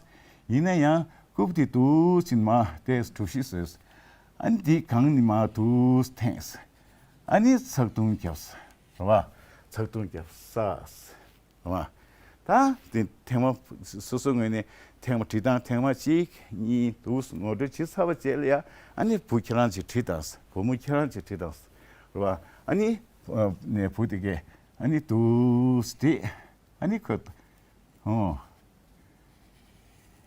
ཡིན་ན་ཡང་རྐུབ་དེ་འདུག་ཅིང་མ་དེ་གྲུ་བཞི་བཟོས། ཨ་ནི་དེ་གང་ནི་མ་འདུག་འཐེན། ཨ་ནི་ཚག་ཐུང་བརྒྱབ། རེད་བ། ཚག་ཐུང་བརྒྱབ་ས། རེད་བ། ད་དེ་ཐེངས་མ་སོ་སོ་ངོས་ནས་ཐེངས་མ་བྲིས་སྟངས་ཐེངས་མ་གཅིག་གཉིས་འདུག་ངོ་སྤྲོད་བྱེད་ཚར་བ་བྱས་ལ་ཡ། ཨ་ནི་བུ་ཁྱེད་རང་གཅིག་བྲིས་དང་། བུ་མོ་ཁྱེད་རང་གཅིག་བྲིས་དང་། རེད་བ། ཨ་ནི་ནས་བུ་དེ་གས་ཨ་ནི་འདུག་བྲིས། ཨ་ནི་ཁོ། ཨོ།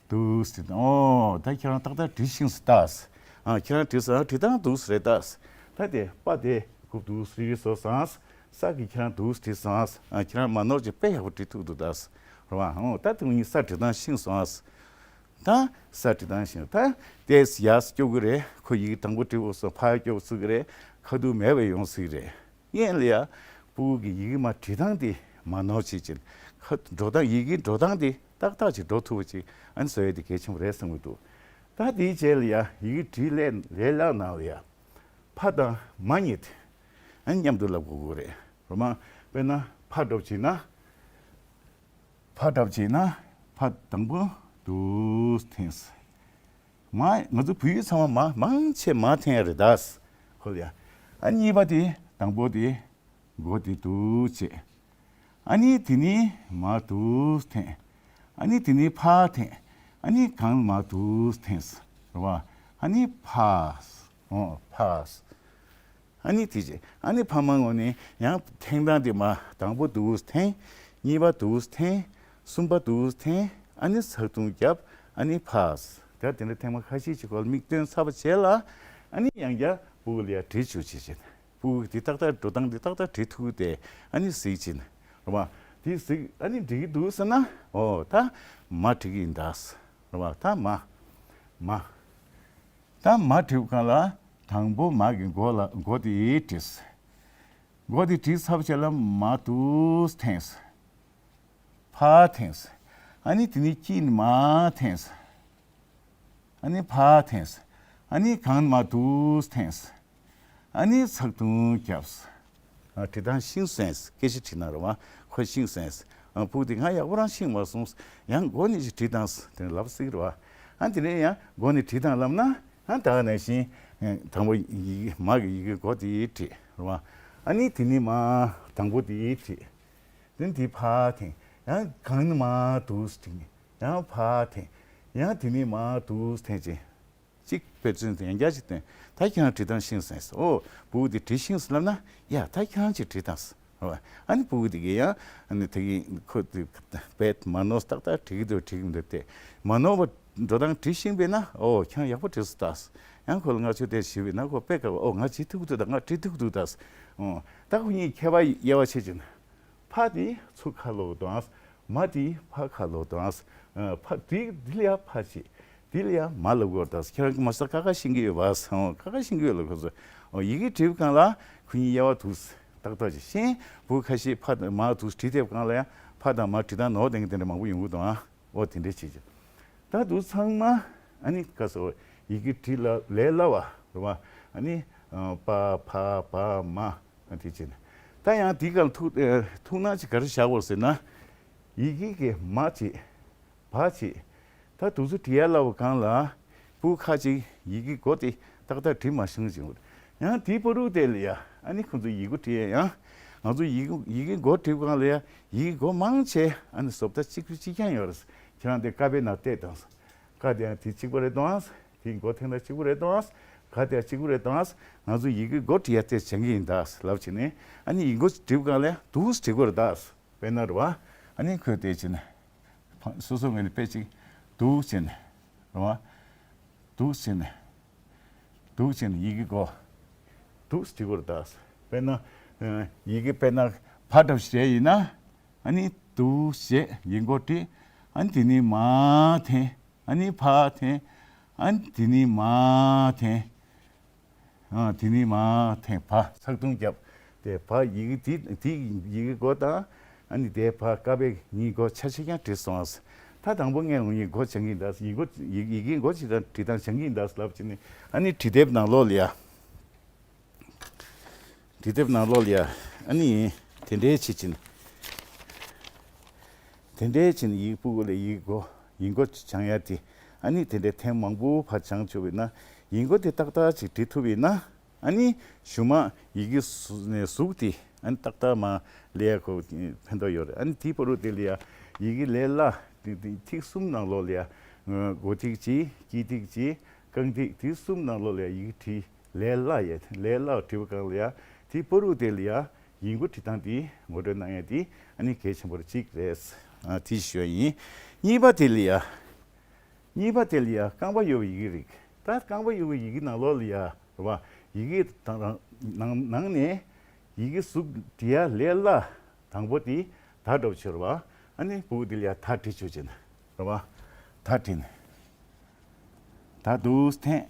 འདུག་ཟེར། ཨོ། ད་ཁྱེད་རང་ཏག་ཏག་བྲིས་ཤིང་ཟེར་ད། ཨ། ཁྱེད་རང་བྲིས་སོང་། བྲིས་སྟངས་འདུག་ཟེར་ད། ད་དེ་པ་དེ་རྐུབ་འདུག་རིལ་རིལ་བཟོས་སོང་། ས་གི་ཁྱེད་རང་འདུག་བྲིས་སོང་། ཨ། ཁྱེད་རང་མ་ནོར་ཅིག་དཔེ་ཡག་པོ་བྲིས་ཐུབ་འདུག་ད། རེད་བ། ཨོ། ད་དེ་ངས་ས་བྲིས་སྟངས་ཤེས་སོང་། ད་ས་བྲིས་སྟངས་ཤེས། ད་དེ་ཡར་སྐྱོ་གི་རེད། ཁོ་ཡི་གེ་དང་པོ་བྲིས་འོ་སོང་ཕར་སྐྱོ་ཚུགས་ཀྱི་རེད། ཁ་ཐུག་མེད་པ་ཡོང་སྲིད་ཀྱི་རེད། སྔོན་ལ་ཡ་ཕྲུ་གུ་གི་ཡི་གེ་མ་བྲིས་སྟངས་དེ་མ་ནོར་བྱེད་ཅིང་། ཁ་འགྲོ་སྟངས། ཡི་གེ་འགྲོ་སྟངས་དེ་ཏག་ཏག་ཅིག་འགྲོ་ཐུབ་པ་ཅིག་ཨ་ནི་བཟོ་ཡས་དེ་གལ་ཆེན་པོ་རེད་བསམ་གྱི་འདུག་ད་དེའི་རྗེས་ལ་ཡ་ཡི་གེ་བྲིས་ལས་ལས་སླ་ནང་ལ་ཡ་ཕ་དང་མ་གཉིས་དེ་ཨ་ནི་མཉམ་དུ་ལབ་དགོས་ཀྱི་རེད། རེད་མ། དཔེར་ན་ཕ་འདྲ་པོ་བྱས་ན། ཕ་འདྲ་པོ་བྱས་ན་ཕ་དང་པོ་འདུག་འཐེན། མ། ང་ཚོ་བོད་ཡིག་ཚང་མ་མ་མང་ཆེ་མ་འཐེན་ཡ་རེད་ད། ཧོ་ལ་ཡ། ཨ་གཉིས་པ་དེ་དང་པོ་དེ་མགོ་དེ་འདུག་བྱས། ཨ་ནི་དེ་ནས་མར་འདུག་འཐེན། ཨ་ནི་དེ་ནས་ཕར་འཐེན། ཨ་ནི་གང་མར་འདུག་འཐེན། རེད་བ། ཨ་ནི་ཕ། འོ་ཕ། ཨ་ནི་དེ་རྗེས་ཨ་ནི་ཕ་མ་ངོ་ནས་ཡང་འཐེན་སྟངས་དེ་མ་དང་པོ་འདུག་འཐེན། གཉིས་པ་འདུག་འཐེན། གསུམ་པ་འདུག་འཐེན། ཨ་ནི་ཚག་ཐུང་བརྒྱབ། ཨ་ནི་ཕ། ད་དེ་འདྲ་ཐེངས་མ་ཁ་ཤས་ཅིག་སྐོར་མིག་སྟོན་ཚར་བ་བྱས་ལ། ཨ་ནི་ཡང་བསྐྱར་སྤུ་གུ་ལ་ཡ་བྲིས་བཅུག་བྱེད་བྱེད། སྤུ་གུ་དེ་ཏག་ཏག་འགྲོ་སྟངས་དེ་ཏག་ཏག་བྲིས་ཐུབ་དེ་ཨ་ནི་གཟིགས་བྱེད། རེད་བ། དེ་གཟིགས་ཨ་ནི་འགྲིག་གི་འདུག་ཟེར་ན། འོ་ད་མ་བྲིས་ཀྱི་ཡིན་ད། རེད་བ། ད་མ། མ། ད་མ་བྲིས་གང་ལ་དང་པོ་མ་གི་མགོ་ལ་མགོ་དེ་བྲིས། མགོ་དེ་བྲིས་ཚར་བྱས་ལ་མ་འདུག་འཐེན། ཕ་འཐེན། ཨ་ནི་དེ་ནས་དཀྱིལ་ནས་མ་འཐེན། ཨ་ནི་ཕ་འཐེན། ཨ་ནི་གང་མ་འདུག་འཐེན། ཨ་ནི་ཚག་ཐུང་བརྒྱབ། ཨ། བྲིས་སྟངས་ཤེས་སོང་། སྐད་ཆ་དྲིས་ན་རེད་བ། ཁོ་ཤེས་སོང་། ཨ། སྤུ་གུ་དེ་ང་ཡག་པོ་རང་ཤེས་མ་སོང་། ཡང་མགོ་ནས་ཅིག་བྲིས་དང་དེ་ལབ་སྲིད་རེད་བ། ཨ། དེ་ནས་ཡང་མགོ་ནས་བྲིས་དང་ལབ་ན། ཨ། ད་ག་ནང་བཞིན་དང་པོ་ཡི་གེ་མ་གི་ཡི་གེ་མགོ་དེ་བྲིས་རེད་བ། ཨ་ནི་དེ་ནས་མ་དང་པོ་དེ་བྲིས། དེ་ནས་དེ་ཕ་འཐེན། ཡང་གང་ནས་མ་འདུག་བྲིས། ཡང་ཕ་འཐེན། ཡང་དེ་ནས་མ་འདུག་འཐེན་བྱས། གཅིག་དཔེ་མཚོན་དེ་ཡང་བསྐྱར་ཅིག་སྟོན། ད་ཁྱེད་རང་བྲིས་སྟངས་ཤེས་སོང་། ཨོ། སྤུ་གུ་དེ་བྲིས་ཤེས་སོང་ལབ་ན། ཡ། ད་ཁྱེད་རང་ཅིག་བྲིས་དང་། ཨོ། ཨ་ནི་སྤུ་གུ་དེ་གིས་ཡང་ཨ་ནི་དེ་གི་ཁོ་དེ་དཔེ་མ་ནོར་ཏག་ཏག་བྲིས་ཀྱི་འདུག་བྲིས་ཀྱི་མི་འདུག་དེ་མ་ནོར་བ་འགྲོ་སྟངས་བྲིས་ཤེས་པས་ན། ཨོ། ཁྱེད་རང་ཡག་པོ་བྲིས་སོང་ད། ཡང་ཁོ་ལ་བསྔགས་བརྗོད་དེ་ཞུས་པས་ན་ཁོ་དཔེ་དགའ་བ། ཨོ། ང་བྲིས་ཐུབ་ཀྱི་འདུག་ད། ང་བྲིས་ཐུབ་ཀྱི་འདུག་ད། ཨོ། ད་ཁོ་གཉིས་ཁྱད་པར་དབྱེ་བ་ཕྱེ་བྱས་ན། ཕ་དེ་ཚུར་ཁ་ལོག་དང་། མ་དེ་ཕར་ཁ་ལོག་དང་། ཨ། ཕ་དེ་དེ་ལ་ཡ་ཕ་བྱེད། དེ་ལ་ཡ་མ་ལབ་དགོས་ད། ཁྱེད་རང་གིས་མ་ཤེས་ན་ཁ་ཁ་ཤེས་ཀྱི་ཡོད་པ། ཨོ། ཁ་ཁ་ཤེས་ཀྱི་ཡོད་ལ་ཁོ་ཚོ། ཨོ། ཡི་གེ་བྲིས་པའི་སྒང་ལ་ཁོ་གཉིས་དབྱེ་བ་འདུག་ཏག་ཏག་ཅིག་ཤེས། བུ་ཁ་ཤས་ཕ་དང་མ་འདུག་བྲིས་དེབ་སྒང་ལ་ཡ་ཕ་དང་མ་བྲིས་སྟངས་ནོར་བསྡད་མཁན་དེ་འདྲ་མང་པོ་ཡོང་གི་འདུག་ཨ། ཨོ། དེ་འདྲས་བྱེད་ཀྱི། ད་དུང་ཚང་མ་ཨ་ནི་ག་ཟེར། ཡི་གེ་བྲིས་ལ་ལས་སླ་བ་རེད་བ། ཨ་ནི་ཨ་པ་ཕ་བ་མ་ཨ་དེ་བྱས་ནས། ད་ཡང་དེའི་སྒང་ཐུགས་ཨ་ཐུགས་སྣང་ཅིག་ག་རེ་བཞག་དགོས་ཟེར་ན། ཡི་གེ་གི་མ་བྱེད། བ་བྱེད། ད་དུང་ཚོ་བྲིས་ཡ་སླ་བ་སྒང་ལ། སྤུ་གུ་ཁ་ཅིག་ཡི་གེ་མགོ་དེ་ཏག་ཏག་བྲིས་མ་ཤེས་ཀྱི་ཡོད། ཡང་དེའི་བར་དུ་དེ་ལ་ཡ་ཨ་ནི་ཁོང་ཚོ་ཡི་གེ་བྲིས་ཡ་ཡང་། ང་ཚོ་ཡི་གེ་ཡི་གེ་མགོ་བྲིས་སྒང་ལ་ཡ་ཡི་གེ་མགོ་མང་ཆེ་ཨ་ནི་བཟོ་ལྟ་གཅིག་པུ་གཅིག་རྐྱང་ཡོད་རེད། ཁྱེད་རང་དེ་ཀ་པའི་ནང་བལྟས་དང་། ཀ་དེ་ཡང་དེ་གཅིག་པ་རེད་དང་། དེའི་མགོ་འཐེན་སྟངས་གཅིག་པ་རེད་དང་། ག་དེ་ཡང་གཅིག་པ་རེད་དང་། ང་ཚོ་ཡི་གེ་མགོ་བྲིས་ཡ་དེ་བྱེད་ཀྱི་ཡིན་ད་ལབ་བྱས་ནས། ཨ་ནི་ཡི་གེ་མགོ་བྲིས་སྒང་ལ་ཡ་འདུག་བྲིས་དགོས་རེད་ད། དཔེར་ན་རེད་བ། ཨ་ནི་ཁོས་དེ་བྱས་ནས། སོ་སོ་ངོས་ནས་དཔེ་གཅིག་འདུག་བྱས་ནས། རེད་བ། འདུག་བྱས་ནས། འདུག་བྱས་ནས་ཡི་གེ་མགོ། འདུག་བྲིས་དགོས་རེད་ད། དཔེར་ན། ཨ། ཡི་གེ་དཔེར་ན་ཕ་འདྲ་བོ་ཞིག་བྱས་ཡིན་ན། ཨ་ནི་འདུག་བྱས་ཡི་གེ་མགོ་བྲིས། ཨ་ནི་དེ་ནས་མ་འཐེན། ཨ་ནི་ཕ་འཐེན། ཨ་ནི་དེ་ནས་མ་འཐེན། ཨ། དེ་ནས་མ་འཐེན་བ་ཚག་ཐུང་བརྒྱབ། དེ་བ་ཡི་གེ་དེ་དེ་ཡི་གེ་མགོ་དང་། ཨ་ནི་དེ་བ་ཀ་པའི་གཉིས་མགོ་ཆ་ཆེ་རྐྱང་བྲིས་སོང་། ད་དང་པོ་ངས་ངོ་ཡི་མགོ་སྦྱང་གི་ཡིན་ད། ཡི་གེ་མགོ་ཡི་ཡི་གེ་མགོ་ཅིག་དང་བྲིས་སྟངས་སྦྱང་གི་ཡིན་ད་ལབ་བྱས་ནས། ཨ་ནི་བྲིས་དེབ་ནང་ལོགས་ལ་ཡ། བྲིས་དེབ་ནང་ལོགས་ལ་ཡ། ཨ་ནི་དེ་འདྲའི་བྱེད་ཀྱིན། དེ་འདྲའི་བྱས་ནས་ཡི་གེ་སྤུ་གུ་ལ་ཡི་གེ་མགོ་ཡི་གེ་མགོ་སྦྱང་ཡ་དེ། ཨ་ནི་དེ་འདྲའི་ཐེངས་མང་པོ་ཕར་སྦྱངས་ཆོག་པས་ན། ཡི་གེ་མགོ་དེ་ཏག་ཏག་ཅིག་བྲིས་ཐུབ་པས་ན། ཨ་ནི་གཞུག་མ་ཡི་གེ་གཟུགས་ནས་གཟུགས་དེ་ཨ་ནི་ཏག་ཏག་མར་སླེབས་ཡ་ཁོ་ཕན་ཐོགས་ཡོད་རེད། ཨ་ནི་དེའི་བར་དུ་དེ་ལ་ཡ་ཡི་གེ་ལས་སླ་དེ་དེ་ཐིག་གསུམ་ནང་ལོགས་ལ་ཡ། མགོ་ཐིག་གཅིག་དཀྱིལ་ཐིག་གཅིག་རྐང་ཐིག་དེ་གསུམ་ནང་ལོགས་ལ་ཡ་ཡི་གེ་བྲིས། ལས་སླ་ཡ་ལས་སླ་བྲིས་པའི་སྒང་ལ་ཡ། དེའི་བར་དུ་དེ་ལ་ཡ་ཡི་གེ་མགོ་བྲིས་སྟངས་དེ་ངོ་སྤྲོད་གནང་ཡ་དེ་ཨ་ནི་གལ་ཆེན་པོ་གཅིག་རེད། ཨ། དེ་ཞུ་ཡ་ཡིན། གཉིས་པ་དེ་ལ་ཡ། གཉིས་པ་དེ་ལ་ཡ་རྐང་པ་ཡོད་པའི་ཡི་གེ་རིགས། ད་རྐང་པ་ཡོད་པའི་ཡི་གེ་ནང་ལོགས་ལ་ཡ་རེད་བ། ཡི་གེ་དང་རང་ནང་ནང་ནས་ཡི་གེ་གཟུགས་བྲིས་ཡ་ལས་སླ་དང་པོ་དེ་ད་འདྲ་པོ་ཅིག་རེད་བ། ཨ་ནི་སྤུ་གུ་དེ་ལ་ཡ་ད་བྲིས་ཆོག་ཅེ་ན་རེད་བ། ད་བྲིས་ནས། ད་འདུག་འཐེན།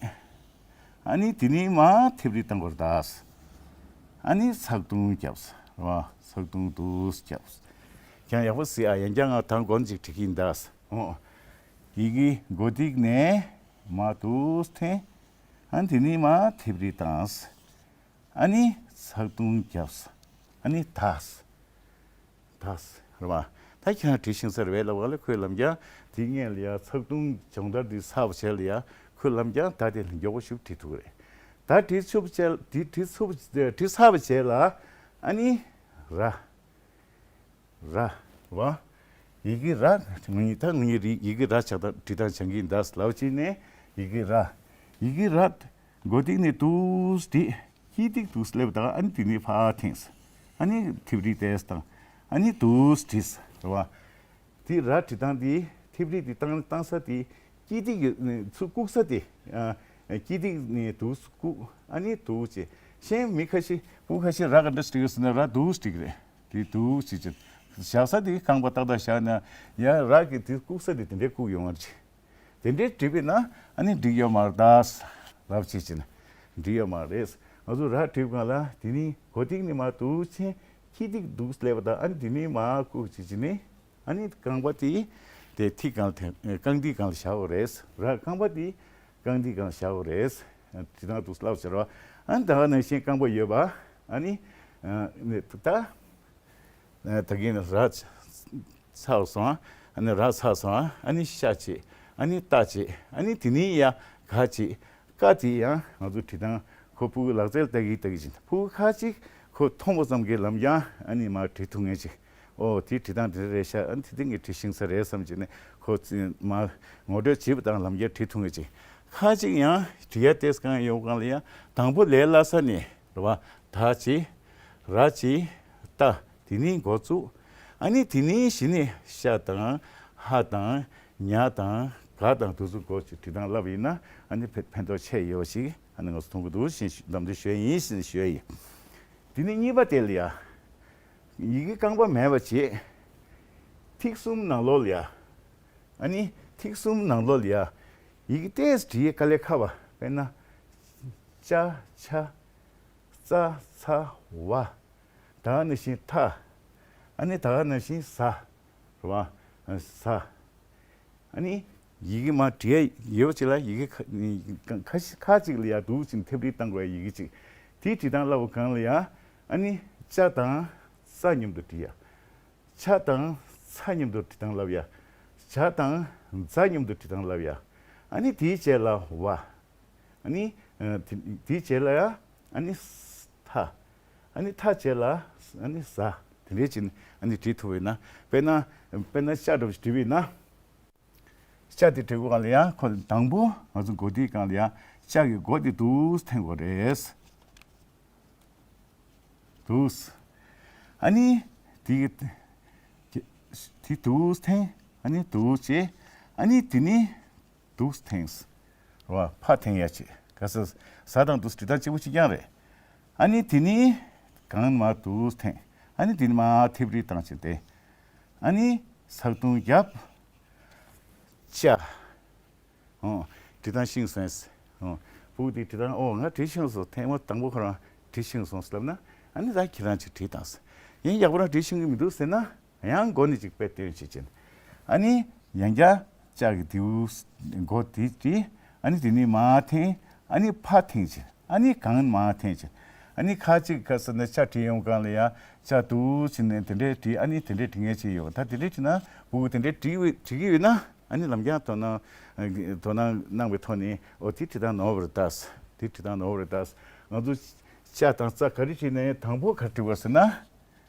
ཨ་ནི་དེ་ནས་མར་མཐེབ་རིས་བཏང་དགོས་རེད་ད། ཨ་ནི་ཚག་ཐུང་བརྒྱབ། རེད་བ། ཚག་ཐུང་འདུག་བརྒྱབ། ཁྱེད་ཡག་པོ་གཟིགས་ཨ། ཡང་བསྐྱར་ང་དང་མགོ་ནས་ཅིག་བྲིས་ཀྱི་ཡིན་ད། འོ། ཡི་གེ་མགོ་ཐིག་ནས་མར་འདུག་འཐེན། ཨ་ནི་དེ་ནས་མར་མཐེབ་རིས་བཏང་། ཨ་ནི་ཚག་ཐུང་བརྒྱབ། ཨ་ནི་ད། ད། རེད་བ། ད་ཁྱེད་རང་བྲིས་ཤེས་ས་རེད་བས་ལབ་པ་ལ་ཁོས་ལབ་ཀྱང་དེ་སྔོན་ལ་ཡ་ཚག་ཐུང་སྦྱོང་བརྡར་འདི་ཚར་བ་བྱས་ལ་ཡ་ཁོས་ལབ་ཀྱང་ད་དེ་མགྱོགས་པོ་ཞིག་བྲིས་ཐུབ་ཀྱི་རེད། ད་བྲིས་ཚུབ་བྱས་དེ་བྲིས་ཚུབ་བྲིས་ཚར་བ་བྱས་ལ་ཨ་ནི་ར། ར། བ། ཡི་གེ་ར། ངུ་ཉི་ད་ངུ་ཉི་རི་ཡི་གེ་ར་ཆགས་ད་བྲིས་སྟངས་སྦྱང་གི་ཡིན་ད་ལབ་བྱས་ནས་ཡི་གེ་ར། ཡི་གེ་ར། མགོ་ཏིག་ནས་འདུག་སེ་བྲིས། དཀྱིལ་ཏིག་འདུག་སེ་སླེབས་དང་ཨ་ནི་དེ་ནས་ཕར་འཐེན། ཨ་ནི་མཐེབ་རིས་ཏོག་ཙམ་བཏང་། ཨ་ནི་འདུག་སེ་བྲིས། རེད་བ། དེ་ར་བྲིས་སྟངས་དེ་མཐེབ་རིས་དེ་བཏང་བཏང་ས་དེ་དཀྱིལ་ཏིག་གི་ཚུར་བཀུག་ས་དེ། ཨ། དཀྱིལ་ཏིག་ནས་འདུག་སེ་བཀུག་ཨ་ནི་འདུག་སེ་བྱས། གཞན་མི་ཁ་ཤས་བུ་ཁ་ཤས་ར་ག་འདྲ་བྲིས་ཡོད་ཟེར་ན་ར་འདུག་སེ་བྲིས་ཀྱི་རེད། དེ་འདུག་སེ་བྱས། བཞག་ས་དེ་རྐང་པ་ཏག་ཏག་བཞག་ན་ཡ་ར་གི་དེ་བཀུག་ས་དེ་དེ་འདྲའི་བཀུག་ཡོང་བ་རེད། དེ་འདྲའི་བྲིས་པས་ན་ཨ་ནི་འགྲིག་ཡོད་མ་རེད་ད་ལབ་བྱས་བྱས་ན་འགྲིག་ཡོད་མ་རེད། ང་ཚོ་ར་བྲིས་པ་གང་ལ་དེ་ནི་མགོ་ཏིག་ནས་མར་འདུག་སེ་དཀྱིལ་ཏིག་འདུག་སེ་སླེབས་པ་དང་ཨ་ནི་དེ་ནས་མར་བཀུག་བྱས་བྱས་ནས། ཨ་ནི་རྐང་པ་དེ་དེ་མཐིལ་སྒང་ལ་འཐེན། རྐང་མཐིལ་སྒང་ལ་བཞག་དགོས་རེད། ར་རྐང་པ་དེ་རྐང་མཐིལ་སྒང་ལ་བཞག་དགོས་རེད། དེ་དང་འདུག་སེ་ལབ་ཟེར་བ། ཨ་ནི་ད་ག་ནང་བཞིན་རྐང་པ་ཡོད་པ། ཨ་ནི་ཨ་ནི་ད་ད་གིན་ར་ཚར་སོང་། ཨ་ནི་ར་ཚར་སོང་། ཨ་ནི་ཤ་བྱས། ཨ་ནི་ཏ་བྱས། ཨ་ནི་དེ་ནས་ཡ་ག་བྱས། ཀ་དེ་ཡང་ང་ཚོ་བྲིས་སྟངས་ཁོ་ཕྲུ་གུ་ལག་རྩལ་ལྟ་གི་ལྟ་གི་བཞིན་ཕྲུ་གུ་ཁ་ཅིག་ཁོ་མཐོང་བ་ཙམ་གྱིས་ལམ་ཡང་ཨ་ནི་མར་བྲིས་ཐུབ་མཁན་ཅིག་ཨོ་དེ་བྲིས་སྟངས་དེ་འདྲ་རེད་ཤག་ཨ་ནི་དེ་དེ་ངས་བྲིས་ཤེས་ས་རེད་བསམ་བྱས་ནས་ཁོ་ཚོས་མར་ངོ་སྤྲོད་བྱེད་པ་དང་ལམ་ཡང་བྲིས་ཐུབ་མཁན་ཅིག་ཁ་ཅིག་ཡང་བྲིས་ཡ་ཏོག་ཙམ་གང་ཡོང་གང་ལ་ཡང་དང་པོ་ལས་སླ་ས་ནས་རེད་བ། ད་བྱས། ར་བྱས། ཏ། དེ་ནས་འགོ་བཙུགས། ཨ་ནི་དེ་ནས་གཞི་ནས་ཤ་དང་། ཧ་དང་། ཉ་དང་། ག་དང་དེ་ཚོ་འགོ་བཙུགས་བྲིས་སྟངས་བསླབས་ཡིན་ན་ཨ་ནི་ཕན་ཕན་ཐོགས་ཆེ་ཡོད་ཞིག་ཨ་ནི་ང་ཚོ་མཐོང་གི་འདུག་ཞེས་ལམ་སྟོན་ཞུ་ཡ་ཡིན་ཞེས་ཞུ་ཡ་ཡིན། དེ་ནས་གཉིས་པ་དེ་ལ་ཡ། ཡི་གེ་རྐང་པ་མེད་པ་བྱས། ཐིག་གསུམ་ནང་ལོགས་ལ་ཡ། ཨ་ནི་ཐིག་གསུམ་ནང་ལོགས་ལ་ཡ། ཡི་གེ་ཏོག་ཙམ་བྲིས་དཀའ་ལས་ཁག་པ་དཔེར་ན། ཅ་ཆ། ཙ་ཚ་ཝ། ད་ག་ནང་བཞིན་ཐ། ཨ་ནི་ད་ག་ནང་བཞིན་ཟ། རེད་བ། ཟ། ཨ་ནི་ཡི་གེ་མར་བྲིས་ཡ་ཡོད་ཅིག་ལ་ཡི་གེ་ཁ་ཁ་ཁ་ཅིག་ལ་ཡ་འདུག་ཅིང་མཐེབ་རིས་བཏང་དགོས་ཡ་ཡི་གེ་ཅིག་དེའི་བྲིས་སྟངས་བསླབ་པ་གང་ལ་ཡ། ཨ་ནི་ཅ་དང་ཙ་མཉམ་དུ་བྲིས་ཡ། ཆ་དང་ཚ་མཉམ་དུ་བྲིས་སྟངས་བསླབ་ཡ། ཇ་དང་ཛ་མཉམ་དུ་བྲིས་སྟངས་བསླབ་ཡ། ཨ་ནི་དེའི་རྗེས་ལ་ཝ། ཨ་ནི་ཨ་དེ་དེའི་རྗེས་ལ་ཡ་ཨ་ནི་ཐ། ཨ་ནི་ཐ་རྗེས་ལ་ཨ་ནི་ཟ། དེ་འདྲའི་ཅིག་ཨ་ནི་བྲིས་ཐུབ་པ་ཡིན་ན། དཔེར་ན་དཔེར་ན་ཤ་འདྲ་བོ་ཞིག་བྲིས་པ་ཡིན་ན། ཤ་དེ་བྲིས་པའི་སྒང་ལ་ཡ་ཁོ་དང་པོ་ང་ཚོ་མགོ་དེའི་སྒང་ལ་ཡ་ཤ་གི་མགོ་དེ་འདུག་སེ་འཐེན་དགོས་རེད། འདུག་སེ། ཨ་ནི་དེ་གི་དེ་འདུག་སེ་འཐེན། ཨ་ནི་འདུག་སེ་བྱས། ཨ་ནི་དེ་ནི་འདུག་སེ་འཐེན། རེད་བ། ཕར་འཐེན་ཡ་བྱེད། ག་ས་ཟ་དང་འདུག་སེ་བྲིས་སྟངས་གཅིག་པ་གཅིག་རྐྱང་རེད། ཨ་ནི་དེ་ནི་གང་མར་འདུག་སེ་འཐེན། ཨ་ནི་དེ་ནི་མར་མཐེབ་རིས་བཏང་བྱས་ཏེ། ཨ་ནི་ས་བརྡུང་བརྒྱབ། ཅ། ཨོ། བྲིས་སྟངས་ཤེས་སོང་ངས། ཨོ། ཕྲུ་གུ་དེས་བྲིས་སྟངས་ཨོ་ང་བྲིས་ཤེས་སོང་། ཐེངས་མ་དང་པོ་ཁོ་རང་བྲིས་ཤེས་སོང་ཟེར་ལབ་ན། ཨ་ནི་ད་ཁྱེད་རང་ཅིག་བྲིས་དང་ཟེར། ཡིན་ཡག་པོ་རང་བྲིས་ཤེས་ཀྱི་མི་འདུག་ཟེར་ན། ཡང་མགོ་ནས་ཅིག་དཔེ་སྟོན་བྱེད་ཅན། ཨ་ནི་ཡང་བསྐྱར་ལྕགས་ཀྱི་དེའུ་མགོ་དེ་བྲིས། ཨ་ནི་དེ་ནས་མར་འཐེན། ཨ་ནི་ཕར་འཐེན་བྱེད། ཨ་ནི་གང་མར་འཐེན་བྱེད། ཨ་ནི་ཁ་ཅིག་ཁ་ས་ནས་ལྕགས་བྲིས་ཡོང་གང་ལ་ཡ་ལྕགས་འདུག་བྱས་ནས་དེ་འདྲས་བྲིས། ཨ་ནི་དེ་འདྲས་བྲིས་མཁན་ཅིག་ཡོད། ད་དེ་འདྲས་བྲིས་ན་ཕྲུ་གུ་དེ་འདྲས་བྲིས་བྲིས་ཀྱི་ཡོད་ན། ཨ་ནི་ལམ་རྒྱང་དོ་སྣང་དོ་སྣང་གནང་བའི་ཐོག་ནས་ཨོ་དེ་བྲིས་སྟངས་ནོར་བ་རེད་ད། དེ་བྲིས་སྟངས་ནོར་བ་རེད་ད། ང་ཚོ་ཅ་དང་ཙ་ག་རེ་བྲིས་ནས་དང་པོ་ག་རེ་བྲིས་པ་ཟེར་ན།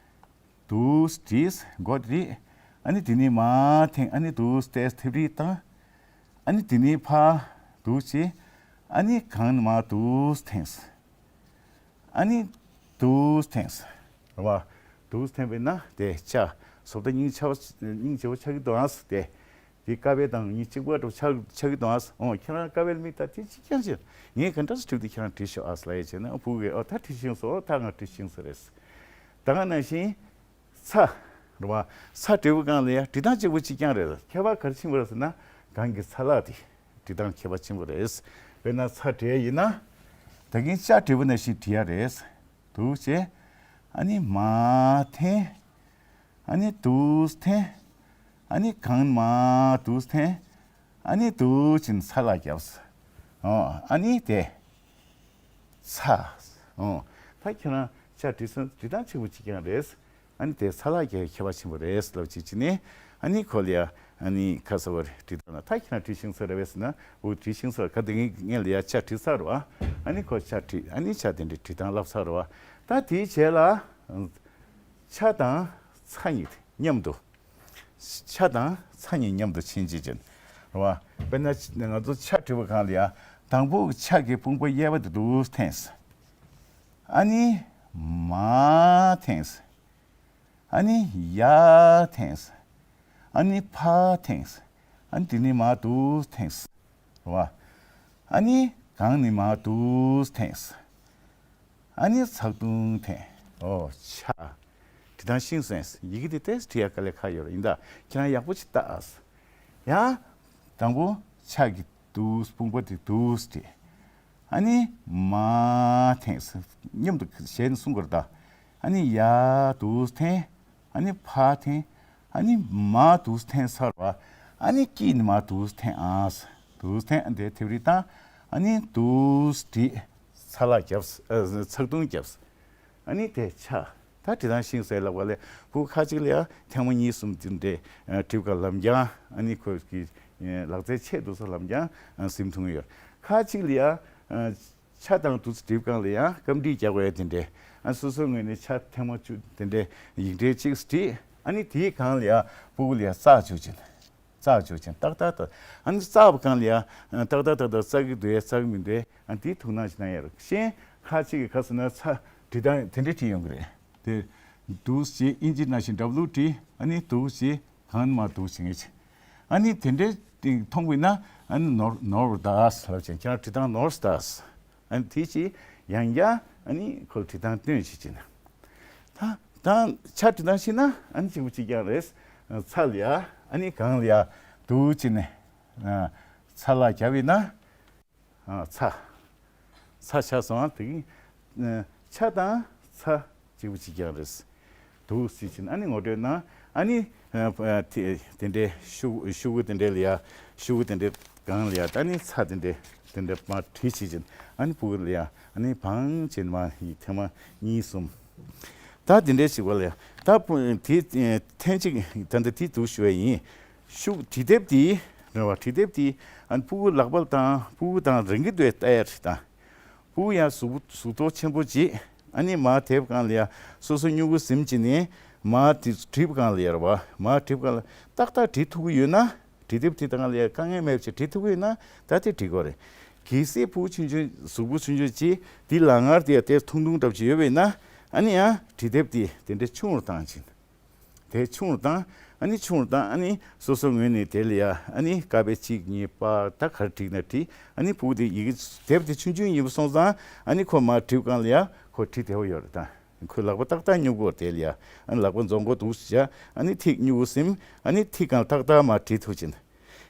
འདུག་སེ་བྲིས། མགོ་དེ་རེད། ཨ་ནི་དེ་ནས་མར་འཐེན། ཨ་ནི་འདུག་སེ་མཐེབ་རིས་བཏང་། ཨ་ནི་དེ་ནས་ཕར་འདུག་སེ་བྱས། ཨ་ནི་གང་མར་འདུག་སེ་འཐེན། ཨ་ནི་འདུག་སེ་འཐེན། རེད་བ། འདུག་སེ་འཐེན་པས་ན་དེ་ཆ། བཟོ་ལྟ་སྙིང་ཆ་བ་སྙིང་རྗེ་བོ་ཆགས་ཀྱི་འདུག་ཨང་། དེ་དེ་ཀ་བའི་དང་གཉིས་གཅིག་པ་འདྲ་བོ་ཆགས་ཆགས་ཀྱི་འདུག་ཨང་། ཨོ་ཁྱེད་རང་ཀ་བའི་མིག་ལྟ་དེ་གཅིག་རྐྱང་བྱས། ངས་ག་འདྲ་སེ་བྲིས་པ་དེ་ཁྱེད་རང་བྲིས་ཤོག་ཨ་ཟེར་ལབ་ཡས་བྱས་ན། ཨོ་ཕྲུ་གུས་ཨོ་ད་བྲིས་ཤེས་སོང་། ཨོ་ད་ང་བྲིས་ཤེས་སོང་རེད། ད་ག་ནང་བཞིན། ཚ། རེད་བ། ཚ་བྲིས་པའི་སྒང་ལ་ཡ་བྲིས་སྟངས་གཅིག་པ་གཅིག་རྐྱང་རེད། ཁྱད་པར་ག་རེ་ཕྱིན་པ་རེད་ཟེར་ན། སྒང་གི་ཚ་ལག་དེ་བྲིས་སྟངས་ཁྱད་པར་ཕྱིན་པ་རེད། དཔེར་ན་ཚ་བྲིས་ཡ་ཡིན་ན། ད་གིན་ལྕགས་བྲིས་པ་ནང་བཞིན་བྲིས་ཡ་རེད། འདུག་སེ་བྱས། ཨ་ནི་མར་འཐེན། ཨ་ནི་འདུག་སེ་འཐེན། ཨ་ནི་གང་མར་འདུག་སེ་འཐེན། ཨ་ནི་འདུག་སེ་བྱས་ཚ་ལག་བརྒྱབ། ཨོ་ཨ་ནི་དེ། ཚ། ཨོ། ད་ཁྱེད་རང་ལྕགས་བྲིས་སྟངས་བྲིས་སྟངས་གཅིག་པ་གཅིག་རྐྱང་རེད། ཨ་ནི་དེ་ཚ་ལག་བརྒྱབ་ཡ་ཁྱད་པར་ཆེན་པོ་རེད་ལབ་བྱས་བྱས་ནས། ཨ་ནི་ཁོ་ལ་ཡ་ཨ་ནི་ཁ་ས་བར་བྲིས་སྟངས་ལ་ད་ཁྱེད་རང་བྲིས་ཤེས་ས་རེད་པས་ཟེར་ན། འོ་བྲིས་ཤེས་ས་ག་དེ་ངས་ངས་ལ་ཡ་ལྕགས་བྲིས་ཚར་བ། ཨ་ནི་ཁོ་ལྕགས་བྲིས། ཨ་ནི་ལྕགས་དེ་འདྲའི་བྲིས་སྟངས་བསླབས་ཚར་བ། ད་དེའི་རྗེས་ལ་ཆ་དང་ཚ་གཉིས་མཉམ་དུ། ཆ་དང་ཚ་གཉིས་མཉམ་དུ་ཕྱིན་བྱས་བྱས། རེད་བ། དཔེར་ན་ང་ཚོ་ཆ་བྲིས་པའི་སྒང་ལ་ཡ་ དང་པོ་ཕྱག་གི་དཔུང་པ་གཡས་པ་དེ་འདུག་འཐེན། ཨ་ནི་མར་འཐེན། ཨ་ནི་ཡར་འཐེན། ཨ་ནི་ཕར་འཐེན། ཨ་ནི་དེ་ནས་མར་འདུག་འཐེན། རེད་བ། ཨ་ནི་གང་ནས་མར་འདུག་འཐེན། ཨ་ནི་ཚག་ཐུང་འཐེན། ཨོ་ཆ། འབྲི་སྟངས་ཤེས་སོང་། ཡི་གེ་དེ་ཏོག་ཙམ་བྲིས་ཡ་དཀའ་ལས་ཁག་ཡོད་རེད། ཡིན་ད་ཁྱེད་རང་ཡག་པོ་ཅིག་ལྟ་ཨ། ཡང་དང་པོ་ཕྱག་གི་འདུག་དཔུང་པ་དེ་འདུག་བྲིས། ཨ་ནི་མར་འཐེན། མཉམ་དུ་ཞལ་ནས་གསུང་དགོས་རེད་ད། ཨ་ནི་ཡར་འདུག་འཐེན། ཨ་ནི་ཕར་འཐེན། ཨ་ནི་མར་འདུག་འཐེན་ཚར་བ། ཨ་ནི་དཀྱིལ་ནས་མར་འདུག་འཐེན་ཨ། འདུག་འཐེན། ཨ་འདི་ཐེབས་རིས་བཏང་། ཨ་ནི་འདུག་བྲིས། ཚ་ལ་བརྒྱབ། ཨ་ཚག་ཐུང་བརྒྱབ། ཨ་ནི་དེ་ཆ། ད་འབྲི་སྟངས་ཤེས་སོང་ལབ་པ་ལས་ཕྲུ་གུ་ཁ་ཅིག་ལ་ཡང་ཐེངས་མ་གཉིས་གསུམ་འདི་འདྲའི་ཨ་འགྲིག་ག་ལབ་ཀྱང་། ཨ་ནི་ཁོ་གི་ཨ་ལག་རྩལ་ཆད་འདུག་ས་ལབ་ཀྱང་ཨ་ཟིན་ཐུབ་ཀྱི་ཡོད། ཁ་ཅིག་ལ་ཡང་ཨ་ཆ་དང་འདུག་སེ་འགྲིག་སྒང་ལ་ཡང་སྐམ་འགྲིག་རྒྱག་དགོས་ཡ་དེ་འདྲའི། ཨ་སོ་སོའི་ངོས་ནས་ཆ་ཐེངས་མ་བཅུ་དེ་འདྲའི་ཡིག་འབྲེལ་གཅིག་བྲིས། ཨ་ནི་དེའི་སྒང་ལ་ཡང་ཕྲུ་གུ་ལ་ཡང་བཙག་བཅུག་ཅིང་། བཙག་བཅུག་ཅིང་ཏག་ཏག་ཏག་ཨ་ནི་བཙག་པའི་སྒང་ལ་ཡང་ཏག་ཏག་ཏག་ཏག་བཙག་གི་འདུག་ཡ་བཙག་གི་མི་འདུག་ཡ། ཨ་དེའི་ཐུགས་སྣང་ཞིག་གནང་ཡ་རེད། གཞན་ཁ་ཅིག་གི་ཁ་སོ་ན་ཚ་འབྲི་སྟངས་དེ་འདྲའི་བྲིས་ཡོང་གི་རེད། དེ་འདུག་སེ་ཨིན་ཇི་ནང་བཞིན་W བྲིས། ཨ་ནི་འདུག་སེ་གང་མ་འདུག་སེ་ངེས་ཅི། ཨ་ནི་དེ་འདྲའི་སྟེང་མཐོང་བས་ན་ཨ་ནི་ནོར་ནོར་བ་ད་ལབ་ཅིང་ཁྱེད་རང་བྲིས་སྟངས་ནོར་སོང་ད། ཨ་ནི་དེ་ཅི་ཡང་ཡང་ཨ་ནི་ཁོ་བྲིས་སྟངས་སྟོན་བྱེད་ཅིང་། ད་ད་ཆ་བྲིས་སྟངས་ཤེས་ན་ཨ་ནི་གཅིག་པ་གཅིག་རྐྱང་རེད། ཚ་ལ་ཡ་ཨ་ནི་གང་ལ་ཡ་འདུག་ཅེ་ནས་ཚ་ལ་བརྒྱབ་ཡིན་ན། ཨ་ཚ། ཚ་ཆགས་སོང་། ཨ་དེ་གི་ཨ་ཆ་དང་ཚ་གཅིག་པ་གཅིག་རྐྱང་རེད། འདུག་སེ་བྱས་ནས་ཨ་ནི་ངོ་སྤྲོད་གནང་། ཨ་ནི་ཨ་དེ་དེ་འདྲའི་ཤུ་ཤུ་གུ་དེ་འདྲའི་ལ་ཡ་ཤུ་གུ་དེ་འདྲའི་སྒང་ལ་ཡ་ད་ནི་ཚ་དེ་འདྲའི་དེ་འདྲའི་མར་བྲིས་བྱས་བྱས་ནས་ཨ་ནི་ཕྲུ་གུ་ལ་ཡ་ཨ་ནི་བང་བྱས་ནས་མར་ཐེངས་མ་གཉིས་གསུམ། ད་དེ་འདྲའི་བྱེད་པ་ལ་ཡ་ད་ཕྲུ་དེ་ཐེངས་གཅིག་ད་ལྟ་དེ་འདུག་ཞུ་བ་ཡིན། ཤུ་གུ་འབྲི་དེབ་དེ་རེད་བ། འབྲི་དེབ་དེ་ཨ་ནི་ཕྲུ་གུ་ལག་པ་དང་ཕྲུ་གུ་དང་རང་གི་འདོད་ལྟ་ཡ་རེད་ད། ཕྲུ་གུ་ཡང་གཟུགས་གཟུགས་མཐོ་ཆེན་པོ་བྱེད། ཨ་ནི་མར་དེབ་སྒང་ལ་ཡ་སོ་སོ་སྨྱུ་གུ་ཟིན་བྱས་ནས་མར་དེ་བྲིས་པ་སྒང་ལ་ཡ་རེད་བ། མར་བྲིས་པ་སྒང་ལ་ཏག་ཏག་བྲིས་ཐུབ་ཀྱི་ཡོད་ན། འབྲི་དེབ་དེ་སྒང་ལ་ཡ་དཀའ་ངལ་མེད་པ་བྱས་བྲིས་ཐུབ་ཀྱི་ཡོད་ན་ད་དེ་འགྲིག་གི་རེད། གལ་སྲིད་ཕྲུ་གུ་ཆུང་ཆུང་གཟུགས་པོ་ཆུང་ཆུང་བྱས་དེ་ལག་ངར་དེ་ཡ་དེ་ཐུང་ཐུང་འདྲ་པོ་ཅིག་ཡོད་པ་ཡིན་ན་ཨ་ནི་ཡང་འབྲི་དེབ་དེ་དེ་འདྲའི་ཆུང་རུ་བཏང་བྱས། དེ་ཆུང་རུ་བཏང་། ཨ་ནི་ཆུང་རུ་བཏང་། ཨ་ནི་སོ་སོ་ངོས་ནས་དེ་ལ་ཡ་ཨ་ནི་ཀ་པེ་གཅིག་གཉིས་པ་ད་ག་རེ་བྲིས་ན་བྲིས། ཨ་ནི་ཕྲུ་གུ་དེ་ཡི་གེ་དེབ་དེ་ཆུང་ཆུང་ཡིན་པ་སོང་ཙང་ཨ་ནི་ཁོ་མར་བྲིས་པ་སྒང་ལ་ཡ་ཁོ་བྲིས་བདེ་པོ་ཡོད་རེད་ད། ཁོའི་ལག་པ་ཏག་ཏག་སྨྱུ་གུ་དེ་ལ་ཡ་ཨ་ནི་ལག་པ་རྫོང་གོ་འདུག་བྱས། ཨ་ནི་ཐིག་སྨྱུ་གུ་ཟིན། ཨ་ནི་ཐིག་སྒང་ཏག་ཏག་མར་བྲིས་ཐུབ་ཅིང་།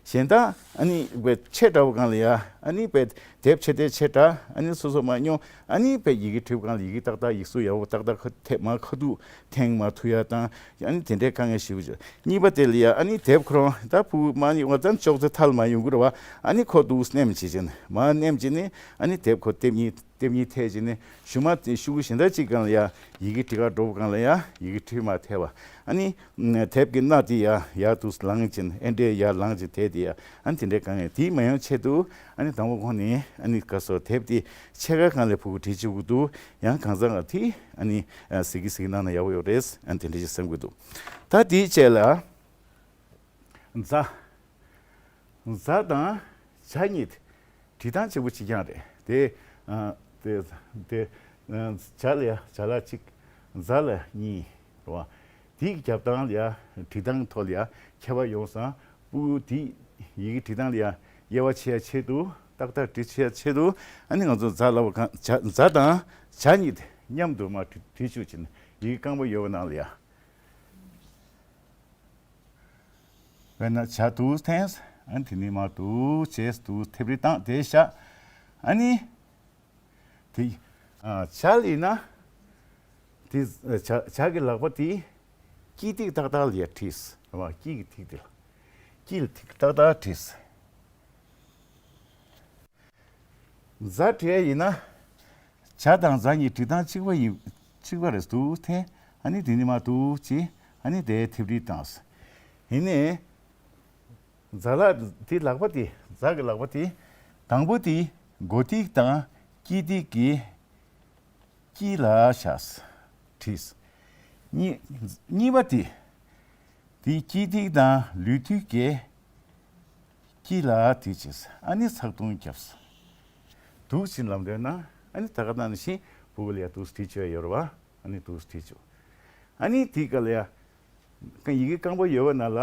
གཞན་དག་ཨ་ནི་པའི་ཆེ་དྲགས་པ་སྒང་ལ་ཡ་ཨ་ནི་པའི་དེབ་ཆེ་དེ་ཆེ་དྲགས། ཨ་ནི་སོ་སོ་མར་སྨྱོ། ཨ་ནི་པའི་ཡི་གེ་བྲིས་པ་སྒང་ལ་ཡི་གེ་ཏག་ཏག་ཡིག་གཟུགས་ཡག་པོ་ཏག་ཏག་ཁ་ཐེབས་མར་ཁ་ཐུག་འཐེན་མར་ཐུག་ཡ་དང་། ཨ་ནི་དེ་འདྲའི་དཀའ་ངལ་ཞེ་པོ་ཅིག་གཉིས་པ་དེ་ལ་ཡ་ཨ་ནི་དེབ་ཁོ་རང་ད་ཕྲུ་གུ་མར་ནི་འོ་ཙམ་ཅོག་ཙེ་མཐའ་ལ་མར་ཡོང་གི་རེད་བ། ཨ་ནི་ཁོ་འདུག་སེ་མནན་བྱེད་ཅིང་མར་མནན་བྱས་ནས་ཨ་ནི་དེབ་ཁོ་ལྟེབ་གཉིས་ལྟེབ་གཉིས་ཐེག་བྱས་ནས་གཞུག་མ་དེ་ཤུ་གུ་གཞན་དག་ཅིག་སྒང་ལ་ཡ་ཡི་གེ་བྲིས་ག་འགྲོ་བ་སྒང་ལ་ཡ་ཡི་གེ་བྲིས་མར་ཐེབས་པ། ཨ་ནི་དེབ་ཀྱི་སྣ་དེ་ཡ་ཡར་འདུག་སེ་ལངས་བྱས་ནས་ཨེ་འདྲས་ཡར་ལངས་བྱས་དེ་དེ་ཡ་ཨ་ནི་དེ་འདྲའི་དཀའ་ངལ་དེ་མ་ཡོང་ཆེད་དུ་ཨ་ནི་དང་པོ་ཁོང་ནས་ཨ་ནི་ག་སོ་དེབ་དེ་ཕྱེད་ཀ་སྒང་ལ་ཕྲུ་གུ་བྲིས་བཅུག་གི་འདུག་ཡང་གང་ཟག་ལ་དེ་ཨ་ནི་གཟིགས་གི་གཟིགས་གནང་ན་ཡག་པོ་ཡོད་རེད། ཨ་ནི་དེ་འདྲ་ཞིག་བསམ་གི་འདུག་ད་དེའི་རྗེས་ལ། ཛ། ཛ་དང་ཇ་གཉིས་འབྲི་སྟངས་གཅིག་པ་གཅིག་རྐྱང་རེད་དེ། ཨ་དེ་དེ་ཨ་ཇ་ལ་ཡ་ཇ་ལ་གཅིག་ཛ་ལ་གཉིས་རེད་བ། དེའི་རྒྱབ་སྟངས་ལ་ཡ་འབྲི་སྟངས་ཐོག་ལ་ཡ་ཁྱད་པར་ཡོང་སོང་། ཕྲུ་གུ་དེ་ཡི་གེ་འབྲི་སྟངས་ལ་ཡ་དབྱེ་བ་ཕྱེ་ཡ་ཆེད་དུ་ཏག་ཏག་འབྲི་ཕྱེ་ཡ་ཆེད་དུ་ཨ་ནི་ང་ཚོ་ཛ་ལ་བ་གང་ཇ་ཛ་དང་ཇ་གཉིས་མཉམ་དུ་མར་འབྲི་འབྲི་བཅུག་བྱས་ནས་ཡི་གེ་རྐང་པ་ཡོད་པ་ནང་ལ་ཡ། དཔེར་ན་ཇ་འདུག་སེ་འཐེན། ཨ་ནི་དེ་ནས་མར་འདུག་བྱས་འདུག་ཐེབས་རིས་བཏང་དེ་བཞག་ཨ་ནི་དེ་ཨ་ཇ་ལ་ཡིན་ན་དེ་ཇ་ཇ་གི་ལག་པ་དེ་དཀྱིལ་ཐིག་ཏག་ཏག་ལ་ཡར་བྲིས། རེད་བ། དཀྱིལ་གྱི་ཐིག་དེ་ལ་དཀྱིལ་ཐིག་ཏག་ཏག་བྲིས། ཛ་བྲིས་ཡ་ཡིན་ན། ཇ་དང་ཛ་གཉིས་འབྲི་སྟངས་གཅིག་པ་ཡིན། གཅིག་པ་རེད་འདུག་སེ་འཐེན། ཨ་ནི་དེ་ནས་མར་འདུག་བྱས། ཨ་ནི་དེ་ཐེབས་རིས་བཏང་། ཡིན་ནའི། ཛ་ལག་དེ་ལག་པ་དེ་ཛ་གི་ལག་པ་དེ། དང་པོ་དེ་མགོ་ཐིག་དང་དཀྱིལ་ཐིག་གི་དཀྱིལ་ལ་བཞག་བྲིས། གཉིས་གཉིས་པ་དེ། དེའི་དཀྱིལ་ཐིག་དང་ལུས་ཐིག་གི་དཀྱིལ་ལ་དེ་བྱས། ཨ་ནི་ཚག་ཐུང་བརྒྱབ། འདུག་ཕྱིན་ལབ་འདོད་ན། ཨ་ནི་ད་ག་ནང་བཞིན་ཕྲུ་གུ་ལ་ཡ་འདུག་བྲིས་བཅུག་ཡོད་རེད་བ། ཨ་ནི་འདུག་བྲིས་བཅུག་ཨ་ནི་དེའི་སྐབས་ལ་ཡ། ཡི་གེ་རྐང་པ་ཡོད་པ་ནང་ལ་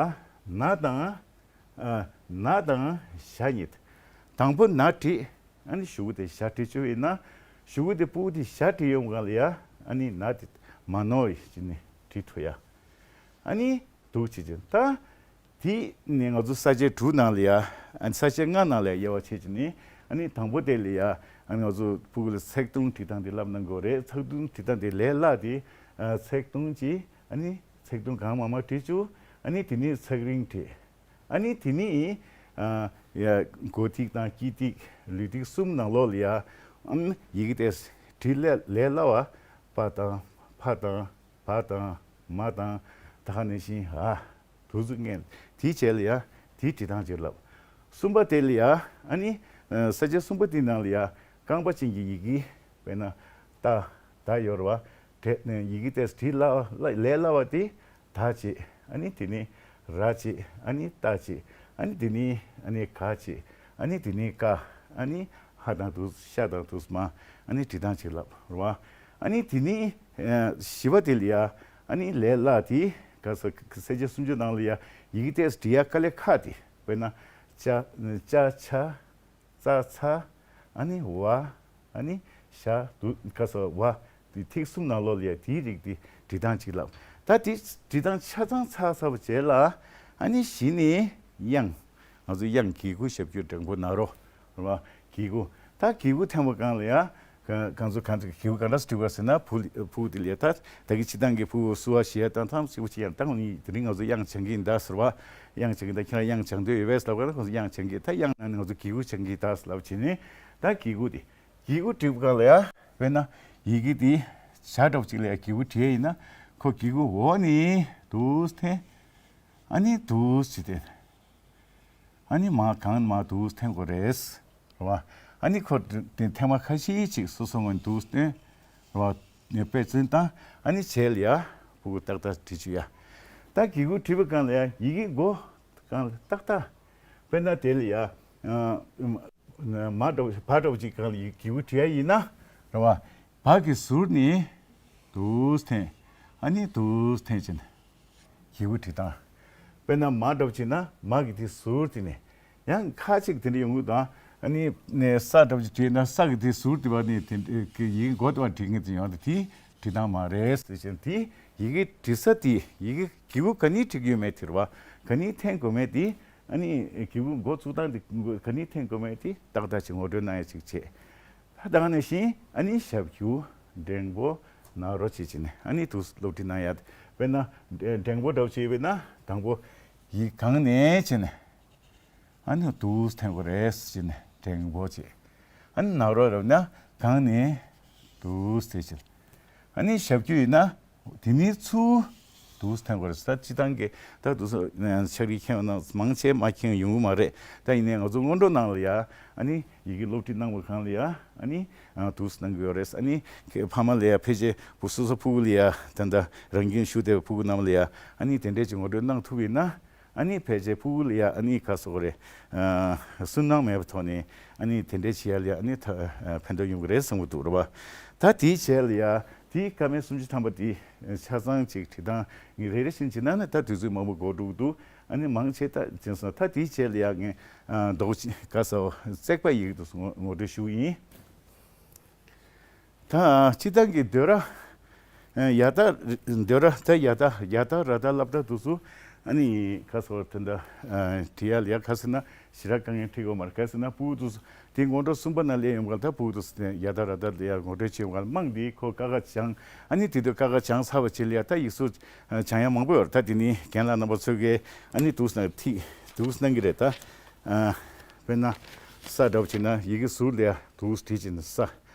ན་དང་། ཨ། ན་དང་ཞ་གཉིས། དང་པོ་ན་བྲིས། ཨ་ནི་གཞུག་གུ་དེ་ཞ་བྲིས་བཅུག་ཡིན་ན། གཞུག་གུ་དེ་ཕྲུ་གུ་དེ་ཞ་བྲིས་ཡོང་གང་ལ་ཡ། ཨ་ནི་ན་དེ་མ་ནོར་ཡིན་ནི་བྲིས་ཐུབ་ཡ། ཨ་ནི་འདུག་བྱེད་ཀྱི་ད། དེ་ནི་ང་ཚོ་ས་བཅད་དྲུག་ནང་ལ་ཡ། ཨ་ནི་ས་བཅད་ལྔ་ནང་ལ་ཡ་དབྱེ་བ་ཕྱེ་བྱས་ནས། ཨ་ནི་དང་པོ་དེ་ལ་ཡ། ཨ་ནི་ང་ཚོ་ཕྲུ་གུ་ལ་ཚེག་ཐུང་བྲིས་སྟངས་དེ་བསླབ་གནང་དགོས་རེད། ཚེག་ཐུང་བྲིས་སྟངས་དེ་ལས་སླ་དེ། ཨ། ཚེག་ཐུང་གཅིག་ཨ་ནི་ཚེག་ཐུང་གང་མང་མང་བྲིས་བཅུག་ཨ་ནི་དེ་ནས་ཚེག་རིང་བྲིས། ཨ་ནི་དེ་ནས། ཨ། ཡ། མགོ་ཐིག་དང་དཀྱིལ་ཐིག་ལུས་ཐིག་གསུམ་ནང་ལོགས་ལ་ཡ། ཨམ། ཡི་གེ་དེ་བྲིས་ལས་ལས་སླ་བ། པ་དང་། ཕ་དང་། བ་དང་། མ་དང་། ད་ག་ནང་བཞིན་འ། དུ་ཟུག་ངན། དེའི་རྗེས་ལ་ཡ། དེའི་བྲིས་སྟངས་ཅིག་ལབ། གསུམ་པ་དེ་ལ་ཡ། ཨ་ནི། ཨ། ས་བཅད་གསུམ་པ་དེའི་ནང་ལ་ཡ། རྐང་པ་ཅན་གྱི་ཡི་གེ། དཔེར་ན། ཏ། ད་ཡོད་རེད་བ། དེ་ཡི་གེ་དེ་བྲིས་སླ་བ། ལས་སླ་བ་དེ། ད་བྱས། ཨ་ནི་དེ་ནས་ར་བྱས། ཨ་ནི་ཏ་བྱས། ཨ་ནི་དེ་ནས་ཨ་ནི་ག་བྱས། ཨ་ནི་དེ་ནས་ཀ། ཨ་ནི་ཧ་དང་དུ་ཤ་དང་དུ་མ། ཨ་ནི་བྲིས་སྟངས་ཅིག་ལབ་རེད་བ། ཨ་ནི་དེ་ནས། ཨ། བཞི་པ་དེ་ལ་ཡ། ཨ་ནི་ལས་སླ་དེ། ག་ས་ས་བཅད་སུམ་ཅུ་ནང་ལ་ཡ། ཡི་གེ་དེ་བྲིས་ཡ་དཀའ་ལས་ཁག་དེ། དཔེར་ན། ཅ། ཅ་ཆ། ཙ་ཚ། ཨ་ནི་བ། ཨ་ནི་ཞ། དུ། ག་ས་བ། དེ་ཐིག་གསུམ་ནང་ལོགས་ལ་ཡ་དེའི་རིགས་དེ་བྲིས་སྟངས་གཅིག་ལབ། ད་དེ་བྲིས་སྟངས་ཆ་ཚང་ཚར་ཚར་བ་རྗེས་ལ། ཨ་ནི་གཞི་ནས་དབྱངས། ང་ཚོ་དབྱངས་གི་གུ་ཞབས་ཀྱུ་འགྲེང་བུ་ན་རོ། རེད་བ། གི་གུ། ད་གི་གུ་འཐེན་པ་གང་ལ་ཡ། ག་གང་ཚོ་གང་ཚོ་གི་གུ་ག་འདྲ་སེ་བྲིས་པ་ཟེར་ན། ཕྲུ་གུ་དེ་ལ་ཡ། ད་ད་གི་སྤྱིར་བཏང་གི་ཕྲུ་གུ་བསུ་བ་ཞུ་ཡ་དང་ཐམས་ཅད་པོ་ཅི་ཡང་ད་ངོ་ནི་དེ་རིང་ང་ཚོ་དབྱངས་སྦྱང་གི་ཡིན་ད་ཟེར་བ། དབྱངས་སྦྱང་གི་ད་ཁྱེད་རང་དབྱངས་སྦྱང་འདོད་ཡོད་པས་ལབ་ག་ན། ཁོང་ཚོ་དབྱངས་སྦྱང་གི་ད་དབྱངས་ནང་ནས་ང་ཚོ་གི་གུ་སྦྱང་གི་ད་ལབ་བྱས་ནས། ད་གི་གུ་དེ། གི་གུ་བྲིས་པ་གང་ལ་ཡ། དཔེར་ན་ཡི་གེ་དེ་ཞ་འདྲ་པོ་ཅིག་ལ་ཡ་གི་གུ་བྲིས་ཡིན་ན། ཁོ་གི་གུ་འོག་ནས་འདུག་སེ་འཐེན། ཨ་ནི་འདུག་སེ་བྱས་ཏེ། ཨ་ནི་མར་གང་མར་འདུག་སེ་འཐེན་དགོས་རེད། རེད་བ། ཨ་ནི་ཁོ་དེ་ཐེངས་མ་ཁ་ཤས་ཅིག་སོ་སོ་ངོས་འདུག་སེ་འཐེན། རེད་བ། དཔེ་མཚོན་བཏང་། ཨ་ནི་རྗེས་ལ་ཡ་ཕྲུ་གུ་ཏག་ཏག་བྲིས་བཅུག་ཡ། ད་གི་གུ་བྲིས་པ་གང་ལ་ཡ་ཡི་གེ་མགོ་གང་ལ་ཏག་ཏག་དཔེར་ན་དེ་ལ་ཡ། ཨ། མ་འདྲ་བོ་བ་འདྲ་བོ་ཅིག་གང་ལ་ཡི་གེ་གི་གུ་བྲིས་ཡ་ཡིན་ན། རེད་བ། བ་གི་ཟུར་ནས་འདུག་སེ་འཐེན། ཨ་ནི་འདུག་སེ་འཐེན་བྱས་ནས་གི་གུ་བྲིས་སྟངས། དཔེར་ན་མ་འདྲ་བོ་བྱས་ན་མ་གི་དེ་ཟུར་དེ་ནས། ཡང་ཁ་ཅིག་དེ་འདྲ་ཡོང་གི་དང་། ཨ་ནི་ནས་ས་འདྲ་བོ་ཅིག་བྲིས་ན་ས་གི་དེ་ཟུར་དེ་བ་ནས་དེ་གི་ཡིག་མགོ་དེ་བ་བྲིས་ངེས་དེ་ཡོང་དེ་དེ་བྲིས་སྟངས་མ་རེད་ཟེར་བྱས་ནས། དེ་ཡི་གེ་བྲིས་ས་དེ་ཡི་གེ་གི་གུ་ག་ནས་བྲིས་ཀྱི་ཡོད་མེད་དེ་རེད་བ། ག་ནས་འཐེན་དགོས་མེད་དེ། ཨ་ནི་གི་གུ་མགོ་བཙུགས་སྟངས་དེ་ག་ནས་འཐེན་དགོས་མེད་དེ་ཏག་ཏག་ཅིག་ངོ་སྤྲོད་གནང་ཡ་ཅིག་བྱས། ད་ད་ག་ནང་བཞིན་ཨ་ནི་ཞབས་ཀྱུ་འགྲེང་བུ་ན་རོ་བྱེད་བྱས་ནས་ཨ་ནི་འདུག་སེ་སློབ་ཁྲིད་གནང་ཡ། དཔེར་ན་འགྲེང་བུ་འདྲ་བོ་བྱས་པས་ན་དང་པོ་ཡི་གེ་གང་ནས་བྱས་ནས། ཨ་ནི་འདུག་སེ་འཐེན་དགོས་རེད་ཟེར་ནས་འགྲེང་བུ་བྱས། ཨ་ནི་ན་རོ་རབ་ན་གང་ནས་འདུག་སེ་བྱས། ཨ་ནི་ཞབས་ཀྱུ་ཡིན་ན་དེ་ནས་ཚུར་འདུག་སེ་འཐེན་དགོས་རེད། ད་སྤྱིར་བཏང་གི་ད་འདུག་སེ་ཕྱག་བྲིས་མཁན་ཡོད་ན་མང་ཆེ་མ་མཁྱེན་ཡོང་གི་མ་རེད། ད་ཡིན་ནའི་ང་ཚོ་སྔོན་འགྲོ་ནང་ལ་ཡ། ཨ་ནི་ཡི་གེ་སློབ་ཁྲིད་གནང་བ་གང་ལ་ཡ། ཨ་ནི་འདུག་སེ་གནང་གི་ཡོད་རེད། ཨ་ནི་ཕ་མ་ལ་ཡ་ཕལ་ཆེར་བུ་སོ་སོ་ཕྲུ་གུ་ལ་ཡ་ད་ལྟ་རང་སྐྱོན་ཞུགས་བསྡད་པའི་ཕྲུ་གུ་རྣམས་ལ་ཡ། ཨ་ནི་དེ་འདྲས་ཀྱི་ངོ་སྤྲོད་གནང་ཐུབ་ཡིན་ན། ཨ་ནི་ཕལ་ཆེར་ཕྲུ་གུ་ལ་ཡ་ཨ་ནི་ག་ཟེར་དགོས་རེད། ཨ། སུན་སྣང་མེད་པའི་ཐོག་ནས་ཨ་ནི་དེ་འདྲས་བྱེད་ཡ་ལ་ཡ་ཨ་ནི་ད་ཕན་ཐོགས་ཡོང་གི་རེད་བསམ་གྱི་འདུག་རེད་བ། ད་དེའི་རྗེས་ལ་ཡ་དེའི་ཀ་མད་སུམ་ཅུ་ཐམ་པ་དེ་ཆ་ཚང་ཅིག་བྲིས་སྟངས་ངས་རེ་རེ་བཞིན་བྱས་ན་ནི་ད་དུས་ཚོད་མང་པོ་འགོར་འགྲོ་གི་འདུག་ཨ་ནི་མང་ཆེ་ད་བྱས་སོང་། ད་དེའི་རྗེས་ལ་ཡ་ངས་ཨ། རྡོག་གཅིག་ག་ཟེར་བ་བརྩེགས་པ་ཡི་གེ་དུ་ངོ་ངོ་སྤྲོད་ཞུ་གི་ཡིན། ད་སྤྱིར་བཏང་གི་སྡོད་ར། ཡ་ད། སྡོད་ར་ད་ཡ་ད་ཡ་ད་ར་ད་ལབ་ད་དུས་སུ། ཨ་ནི་ག་ཟེར་དེ་འདྲ་བྲིས་ཡ་ལ་ཡ་ག་ཟེར་ན་ཞེ་དྲག་དཀའ་ངལ་འཕྲད་ཀྱི་ཡོད་མ་རེད། ག་ཟེར་ན་ཕྲུ་གུ་དུས་སུ་དེ་སྔོན་འགྲོ་གསུམ་པ་ནང་སླེབས་ཡོང་ག་ལ་ད་ཕྲུ་གུ་དུས་སུ་ཡ་ད་ར་ད་ལ་ཡ་ངོ་སྤྲོད་བྱེད་ཡོང་ག་ལ་མང་དེ་ཁོ་ཀ་ཁ་སྦྱང་། ཨ་ནི་དེ་དུས་ཀ་ཁ་སྦྱངས་ཚར་བ་བྱེད་ལ་ཡ་ད་ཡིག་གཟུགས་སྦྱང་ཡ་མང་པོ་ཡོད་རེད། ད་དེ་ནི་རྒན་ལགས་རྣམ་པ་ཚོ་གིས་ཨ་ནི་འདུག་སེ་ཐིག་འདུག་སེ་གནང་གི་རེད་ད། དཔེར་ན་ས་འདྲ་བོ་བྱས་ན་ཡི་གེ་ཟུར་ལ་ཡ་འདུག་སེ་བྲིས་བྱས་ན་ས།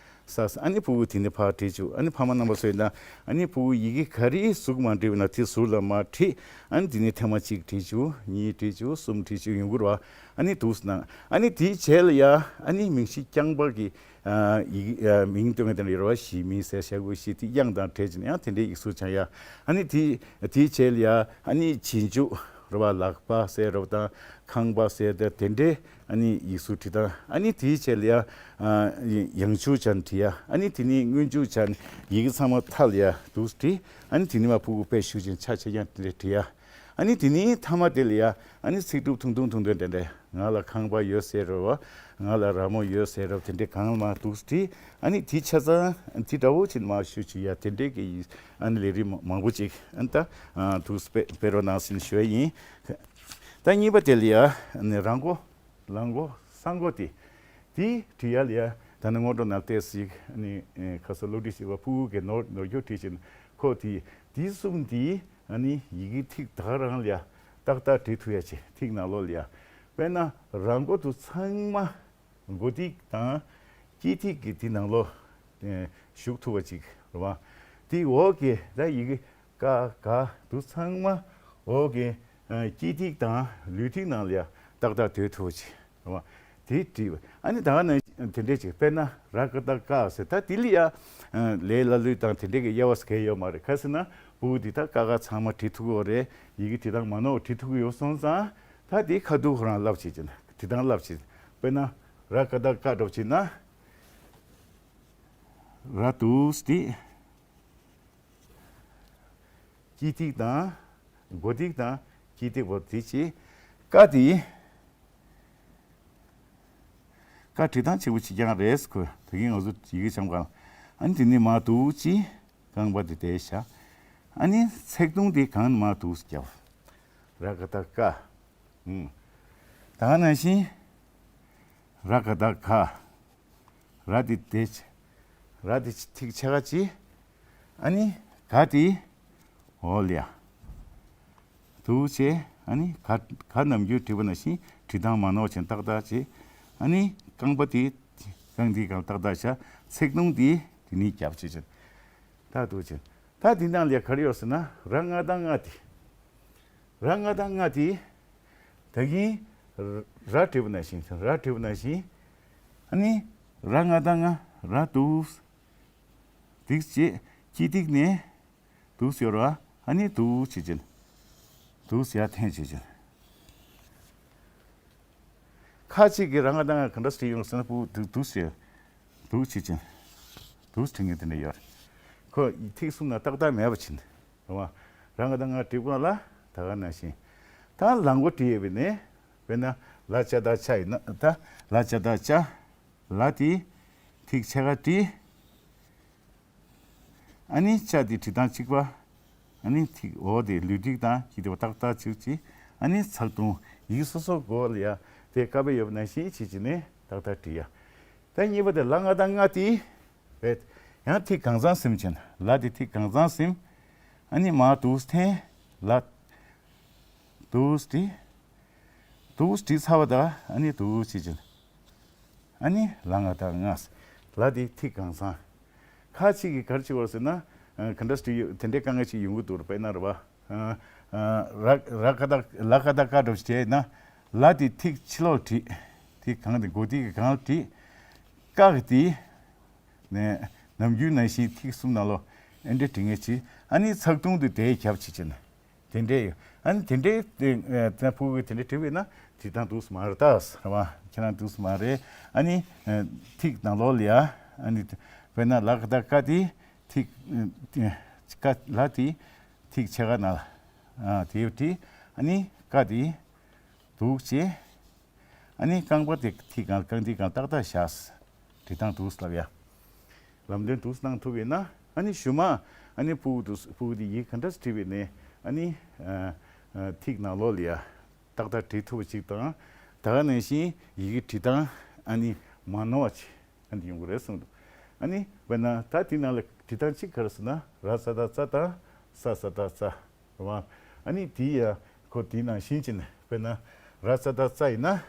ས། ས། ཨ་ནི་ཕྲུ་གུ་དེ་ནས་ཕར་བྲིས་བཅུག་ཨ་ནི་ཕ་མ་རྣམ་པ་ཚོས་ན་ཨ་ནི་ཕྲུ་གུ་ཡི་གེ་ག་རེ་ཟུག་མ་འབྲི་བ་ན་དེ་ཟུར་ལ་མར་བྲིས། ཨ་ནི་དེ་ནས་ཐེངས་མ་གཅིག་བྲིས་བཅུག་གཉིས་བྲིས་བཅུག་གསུམ་བྲིས་བཅུག་ཡོང་གི་རེད་བ། ཨ་ནི་འདུག་སེ་གནང་། ཨ་ནི་དེའི་རྗེས་ལ་ཡ་ཨ་ནི་མིང་གཞི་རྐྱང་པ་གི་ཨ། ཡི་གེ་ཨ། མིང་སྟོན་མཁན་དེ་འདྲ་ཡོད་རེད་བ། ཞི་མི་ཟེར་ཞྭ་གོས་ཞི་དེ་དབྱངས་དང་འབྲེལ་བྱས་ནས་ཡང་དེ་འདྲའི་ཡིག་གཟུགས་སྦྱང་ཡ། ཨ་ནི་དེ་དེའི་རྗེས་ལ་ཡ་ཨ་ནི་རྗེས་འཇུག་རེད་བ། ལག་པ་ཟེར་རེད་བ་དང་ཁང་པ་ཟེར་དེ་དེ་འདྲའི་ ཨ་ནི་ཡིག་གཟུགས་བྲིས་སྟངས། ཨ་ནི་དེའི་རྗེས་ལ་ཡ། ཨ། ཡང་འཇུག་ཅན་བྲིས་ཡ། ཨ་ནི་དེ་ནི་སྔོན་འཇུག་ཅན། ཡི་གེ་ཚང་མ་མཐའ་ལ་ཡ་འདུག་བྲིས། ཨ་ནི་དེ་ནི་མ་ཕྲུ་གུ་དཔེ་ཞུ་ཅན་ཆ་ཆ་ཡང་དེ་འདྲ་བྲིས་ཡ། ཨ་ནི་དེ་ནི་མཐའ་མ་དེ་ལ་ཡ། ཨ་ནི་ཚིག་གྲུབ་ཐུང་ཐུང་ཐུང་ཐུང་དེ་འདྲ། ང་ལ་ཁང་པ་ཡོད་ཟེར་རོ་བ། ང་ལ་ར་མོ་ཡོད་ཟེར་རོ། དེ་འདྲ་གང་མ་འདུག་བྲིས། ཨ་ནི་དེ་ཆ་ཚང་དེ་འདྲ་བོ་ཅིག་མ་ཞུ་ཅིག་ཡ། དེ་འདྲའི་གི་ཨ་ནི་ལས་རིགས་མང་པོ་ཅིག་ཨ་ནི་ད་འདུག་སྤེལ་སྤེལ་རོགས་གནང་ཟེར་ཞུ་ཡ་ཡིན། ད་གཉིས་པ་དེ་ལ་ཡ། ཨ་ནི་རང་མགོ། ལག་མགོ། ས་མགོ་དེ། དེ་བྲིས་ཡ་ལ་ཡ། ད་ནི་སྔོན་འགྲོ་ནང་བལྟས་སྲིད། ཨ་ནི་ཁ་སང་སློབ་ཁྲིད་བྱེད་པ་ཕྲུ་གུ་གིས་ནོར་ནོར་འཁྱོག་བྲིས་ཕྱིན། ཁོ་དེ་དེ་གསུམ་དེ་ཨ་ནི་ཡི་གེ་ཐིག་ད་ག་རང་ལ་ཡ་ཏག་ཏག་བྲིས་ཐུབ་ཡ་བྱེད། ཐིག་ནང་ལོགས་ལ་ཡ། དཔེར་ན་རང་མགོ་དེ་ཚང་མ་མགོ་ཐིག་དང་དཀྱིལ་ཐིག་གི་དེ་ནང་ལོགས་ཞུགས་ཐུབ་པ་ཅིག་རེད་བ། དེ་འོག་གི་ད་ཡི་གེ་ཀ་ག་དེ་ཚང་མ་འོག་གི་ཨ་དཀྱིལ་ཐིག་དང་ལུས་ཐིག་ནང་ལ་ཡ་ཏག་ཏག་སྡོད་ཐུབ་ཅིག་རེད་བ། དེ་བྲིས་པ། ཨ་ནི་ད་ག་ནང་བཞིན་དེ་འདྲས་ཅིག་དཔེར་ན་ར་ཀ་ཏ་ཀ་ཟེར། ད་དེ་ལ་ཡ་ཨ་ལས་སླ་ལུས་དང་དེ་འདྲས་ཀྱི་དབྱེ་བ་ཟེར་མཁན་ཡོད་མ་རེད། ག་ཟེར་ན་ཕྲུ་གུ་དེ་ད་ཀ་ཁ་ཚང་མ་བྲིས་ཐུབ་ཀྱི་ཡོད་རེད། ཡི་གེ་བྲིས་སྟངས་མ་ནོར་བ་བྲིས་ཐུབ་ཀྱི་ཡོད་སོང་ཙང་། ད་དེ་ཁ་ཐུག་ཁོ་རང་བསླབ་བྱེད་ཅིག་བྲིས་སྟངས་བསླབ་བྱེད། དཔེར་ན་ར་ཀ་ཏ་ཀ་འདྲ་བོ་བྱེད་ན། ར་འདུག་སྟེ། དཀྱིལ་ཐིག་དང་། མགོ་ཐིག་དང་དཀྱིལ་ཐིག་བར་དེ་བྱས། ཀ་དེ། ཀ་བྲིས་སྟངས་གཅིག་པ་གཅིག་རྐྱང་རེད་ཁོ། ད་གིན་ང་ཚོ་ཡི་གེ་བྱམས་སྒང་། ཨ་ནི་དེ་ནས་མར་འདུག་སེ་རྐང་པ་དེ་དེ་བཞག་ཨ་ནི་ཚེག་དུང་དེ་སྒང་ནས་མར་འདུག་སེ་བརྒྱབ། ར་ཀ་ཏ་ཀ། ཨུམ། ད་ག་ནང་བཞིན། ར་ཀ་ཏ་ག། ར་དེ་དེ་ཆ། ར་དེ་ཐིག་ཕྱེད་ཀ་གཅིག་ཨ་ནི་ག་དེ་འོག་ལ་ཡ། འདུག་སེ། ཨ་ནི་ག་ག་ནམ་རྒྱུན་བྲིས་པ་ནང་བཞིན་བྲིས་སྟངས་མ་ནོར་བྱས་ཏག་ཏག་བྱས། ཨ་ནི་རྐང་པ་དེ་རྐང་དེ་སྒང་ཏག་ཏག་བཞག་ཚེག་དུང་དེ་དེ་ནས་བརྒྱབ་བྱས་བྱས། ད་འདུག་སེ། ད་དེ་ནང་ལ་ཡ་ག་རེ་ཡོད་ཟེར་ན་ར་ལྔ་དང་ལྔ་དེ། ར་ལྔ་དང་ལྔ་དེ། ད་གིན་ར་བྲིས་པ་ནང་བཞིན། ར་བྲིས་པ་ནང་བཞིན། ཨ་ནི་ར་ལྔ་དང་ལྔ། ར་འདུག་སྟེ་བྱས། དཀྱིལ་ཐིག་ནས་འདུག་སེ་ཡོད་ར། ཨ་ནི་འདུག་སེ་བྱས་བྱས། འདུག་སེ་ཡར་འཐེན་བྱས་བྱས། ཁ་ཅིག་གིས་ར་ལྔ་དང་ལྔ་ག་འདྲ་བྲིས་ཡོང་ཟེར་ན། ཕྲུ་གུ་འདུག་སེ། འདུག་སེ་བྱས་བྱས། འདུག་སེ་བྲིས་མཁན་དེ་འདྲ་ཡོད་རེད། ཁོ་ཐིག་གསུམ་ནང་ཏག་ཏག་མེད་པ་བྱས། རེད་བ། ར་ལྔ་དང་ལྔ་བྲིས་གོང་ལ་ད་ག་ནང་བཞིན། ད་ལ་མགོ་བྲིས་ཡོད་པ་ཡིན་ན། དཔེར་ན་ལ་ཅ་བཏགས་ལྕ་ཡིན་ན། ད་ལ་ཅ་བཏགས་ལྕ། ལ་དེ་ཐིག་ཕྱེད་ཀ་བྲིས། ཨ་ནི་ལྕ་དེ་བྲིས་སྟངས་གཅིག་པ། ཨ་ནི་ཐིག་འོག་དེ་ལུས་ཐིག་དང་དཀྱིལ་ཐིག་པ་ཏག་ཏག་གཅིག་བྱས། ཨ་ནི་ཚེག་དུང་། ཡིག་སོ་སོ་མགོ་ལ་ཡ་དེ་ཀ་པེ་ཡོད་པ་ནང་བཞིན་བྱས་བྱས་ནས་ཏག་ཏག་བྲིས་ཡ། ད་གཉིས་པ་དེ་ལ་ལྔ་དང་ལྔ་དེ། རེད། ཡང་ཐིག་གང་ཚང་ཟིན་བྱས། ལ་དེ་ཐིག་གང་ཚང་ཟིན། ཨ་ནི་མར་འདུག་སེ་འཐེན། ལ། འདུག་སེ་བྲིས། འདུག་སེ་བྲིས་ཚར་བ་དང་ཨ་ནི་འདུག་སེ་བྱས། ཨ་ནི་ལ་ལྔ་དང་ལྔ། ལ་དེ་ཐིག་གང་ཚང་། ཁ་ཅིག་གིས་ག་རེ་བྱེད་པ་རེད་ཟེར་ན། ཨ། ག་འདྲ་སེ་བྲིས་ཡོད། དེ་འདྲའི་དཀའ་ངལ་ཅིག་ཡོང་གི་འདུག་རེད། དཔེར་ན་རེད་བ། ཨ། ཨ། ར་ར་ཀ་ཏ། ལ་ཀ་ཏ་ཀ་འདྲ་བོ་ཞིག་བྲིས་ན། ལ་དེ་ཐིག་ཕྱི་ལོགས་བྲིས། ཐིག་སྒང་དེ་མགོ་ཐིག་གི་སྒང་ལ་བྲིས། ཀ་གི་དེ། ནས་ནམ་རྒྱུན་ནང་བཞིན་ཐིག་གསུམ་ནང་ལོགས་ཨེ་འདྲ་བྲིས་མཁན་ཅིག་ཨ་ནི་ཚེག་དུང་དེ་དེ་བརྒྱབ་བྱས་བྱས་ན། དེ་འདྲས་ཡོད། ཨ་ནི་དེ་འདྲས་དེ། ཨ། དེ་ཕྲུ་གུས་དེ་འདྲས་བྲིས་པ་ཡིན་ན་བྲིས་སྟངས་འདུག་སེ་མ་རེད་ད། རེད་བ། ཁྱེད་རང་འདུག་སེ་མ་རེད། ཨ་ནི། ཨ། ཐིག་ནང་ལོགས་ལ་ཡ། ཨ་ནི་དཔེར་ན་ལ་ཀ་ཏ་ཀ་དེ་ཐིག་ཨ། ཀ། ལ་དེ་ཐིག་ཕྱེད་ཀ་ནང་ལ། ཨ། དེ་བྲིས། ཨ་ནི་ཀ་དེ་འདུག་སེ། ཨ་ནི་རྐང་པ་དེ་ཐིག་སྒང་། རྐང་ཐིག་སྒང་ཏག་ཏག་བཞག་བྲིས་སྟངས་འདུག་སེ་ལབ་ཡ། ལམ་སྟོན་འདུག་སེ་གནང་ཐུབ་པ་ཡིན་ན། ཨ་ནི་གཞུག་མ་ཨ་ནི་ཕྲུ་གུ་དེ། ཕྲུ་གུ་དེ་ཡིག་ག་འདྲ་སེ་བྲིས་པ་ཡིན་ནའི། ཨ་ནི། ཨ། ཨ། ཐིག་ནང་ལོགས་ལ་ཡ་ཏག་ཏག་བྲིས་ཐུབ་པ་ཅིག་དང་། ད་ག་ནང་བཞིན་ཡི་གེ་བྲིས་སྟངས་ཨ་ནི་མ་ནོར་བ་ཅིག་ཨ་ནི་ཡོང་གི་རེད་གསུངས་འདུག་ཨ་ནི་དཔེར་ན་ད་དེ་ནང་ལ་བྲིས་སྟངས་གཅིག་ག་རེ་ཟེར་ན། ར་ཙ་བཏགས་རྩ་དང་ས་ཙ་བཏགས་སྩ། རེད་བ། ཨ་ནི་དེ་ཡ་ཁོ་དེ་ནང་བཞིན་བྱས་ནས། དཔེར་ན་ར་ཙ་བཏགས་རྩ་ཡིན་ན།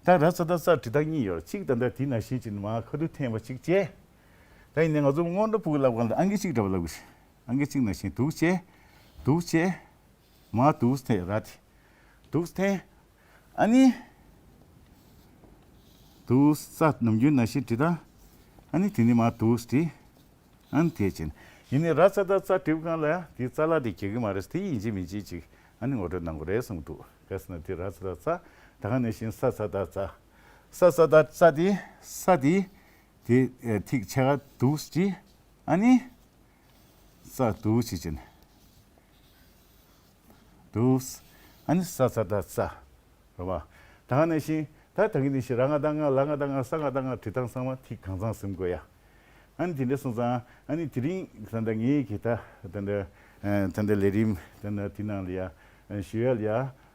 ད་ར་ཙ་བཏགས་རྩ་བྲིས་སྟངས་གཉིས་ཡོད། གཅིག་ད་ལྟ་དེ་ནང་བཞིན་བྱས་ནས་མར་ཁ་ཐུག་འཐེན་པ་གཅིག་བྱས། ད་ཡིན་ནའི་ང་ཚོ་སྔོན་འགྲོ་ཕྲུ་གུ་ལབ་གང་ལ་ཨང་ཀི་གཅིག་འདྲ་བོ་ལབ་དགོས། ཨང་ཀི་གཅིག་ནང་བཞིན་འདུག་སེ། འདུག་སེ། མར་འདུག་སེ་འཐེན། ར་དེ་འདུག་སེ་འཐེན། ཨ་ནི་འདུག་སེ་རྩ་ནམ་རྒྱུན་ནང་བཞིན་བྲིས་དང་། ཨ་ནི་དེ་ནས་མར་འདུག་སེ་བྲིས། ཨ་ནི་དེ་བྱས་ནས། ཡིན་ནའི་ར་ཙ་བཏགས་རྩ་བྲིས་པའི་སྒང་ལ་ཡ་དེ་རྩ་ལ་དེ་རྒྱག་གི་མ་རེད། དེ་ཡིན་གཅིག་མིན་གཅིག་ཅིག་ཨ་ནི་ངོ་སྤྲོད་གནང་དགོས་རེད་གསུངས་འདུག་ག་རེ་ཟེར་ན་དེ་ར་ཙ་བཏགས་རྩ། ད་ག་ནང་བཞིན་ས་ས་ད་ཙ། ས་ས་ད་ཙ་དེ་ས་དེ་དེ་ཨེ་ཐིག་ཆ་ག་འདུག་ཅི། ཨ་ནི་ས་འདུག་ཅི་ཅན། འདུག་ཨ་ནི་ས་ས་ད་ཙ། རེད་བ། ད་ག་ནང་བཞིན་ད་ད་གི་ནང་བཞིན་ར་ང་ད་ང་ལ་ང་ད་ང་ས་ང་ད་ང་བྲི་སྟངས་ཚང་མ་ཐིག་གང་ཚང་ཟིན་དགོས་ཡ། ཨ་ནི་དེ་འདྲ་སོང་ཙང་ཨ་ནི་དེ་རིང་ད་ལྟ་ངའི་གི་ད་ད་ལྟ་ད་ལྟ་ལས་རིམ་ད་ལྟ་དེ་ནང་ལ་ཡ་ཞུ་ཡ་ལ་ཡ།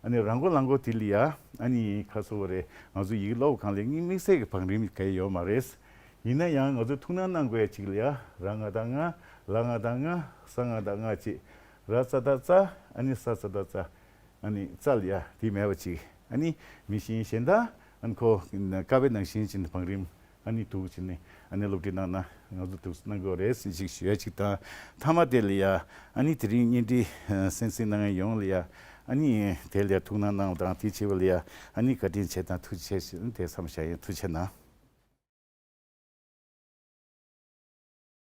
ཨ་ནི་རང་མགོ་ལང་མགོ་དེ་ལ་ཡ། ཨ་ནི་ཁ་སོ་བ་རེད། ང་ཚོ་ཡིག་ཀློག་སྒང་ལ་དམིགས་བསལ་གྱི་བང་རིམ་ག་ཡོད་མ་རེད། ཡིན་ན་ཡང་ང་ཚོ་ཐུགས་སྣང་གནང་དགོས་ཡ་གཅིག་ལ་ཡ། ར་ང་ད་ང་ལ་ང་ད་ང་ས་ང་ད་ང་གཅིག་ར་ཙ་ད་ཙ། ཨ་ནི་ས་ཙ་ད་ཙ། ཨ་ནི་ཙལ་ཡ་དེ་མེད་པ་ཅིག་ཨ་ནི་མི་ཤེས་གཞན་དག་ཨ་ནི་ཁོ་ཀ་བའི་ནང་བཞིན་ཅིག་བང་རིམ་ཨ་ནི་འདུག་ཅིག་ནི་ཨ་ནི་སློབ་ཁྲིད་གནང་ན་ང་ཚོ་འདུག་གནང་དགོས་རེད་ཟེར་ཅིག་ཞུ་ཡ་ཅིག་དང་། མཐའ་མ་དེ་ལ་ཡ་ཨ་ནི་དེ་རིང་བརྙན་འཕྲིན་གསན་གཟིགས་གནང་མཁན་ཡོངས་ལ་ཡ་ཨ་ནི་དེ་ལ་ཡ་ཐུགས་སྣང་གནང་བ་དང་དེ་བྱས་པ་ལ་ཡ་ཨ་ནི་བཀའ་དྲིན་ཆེ་དང་ཐུགས་རྗེ་ཆེ་ཞེས་དེ་མཚམས་བཞག་ཡིན། ཐུགས་རྗེ་གནང་།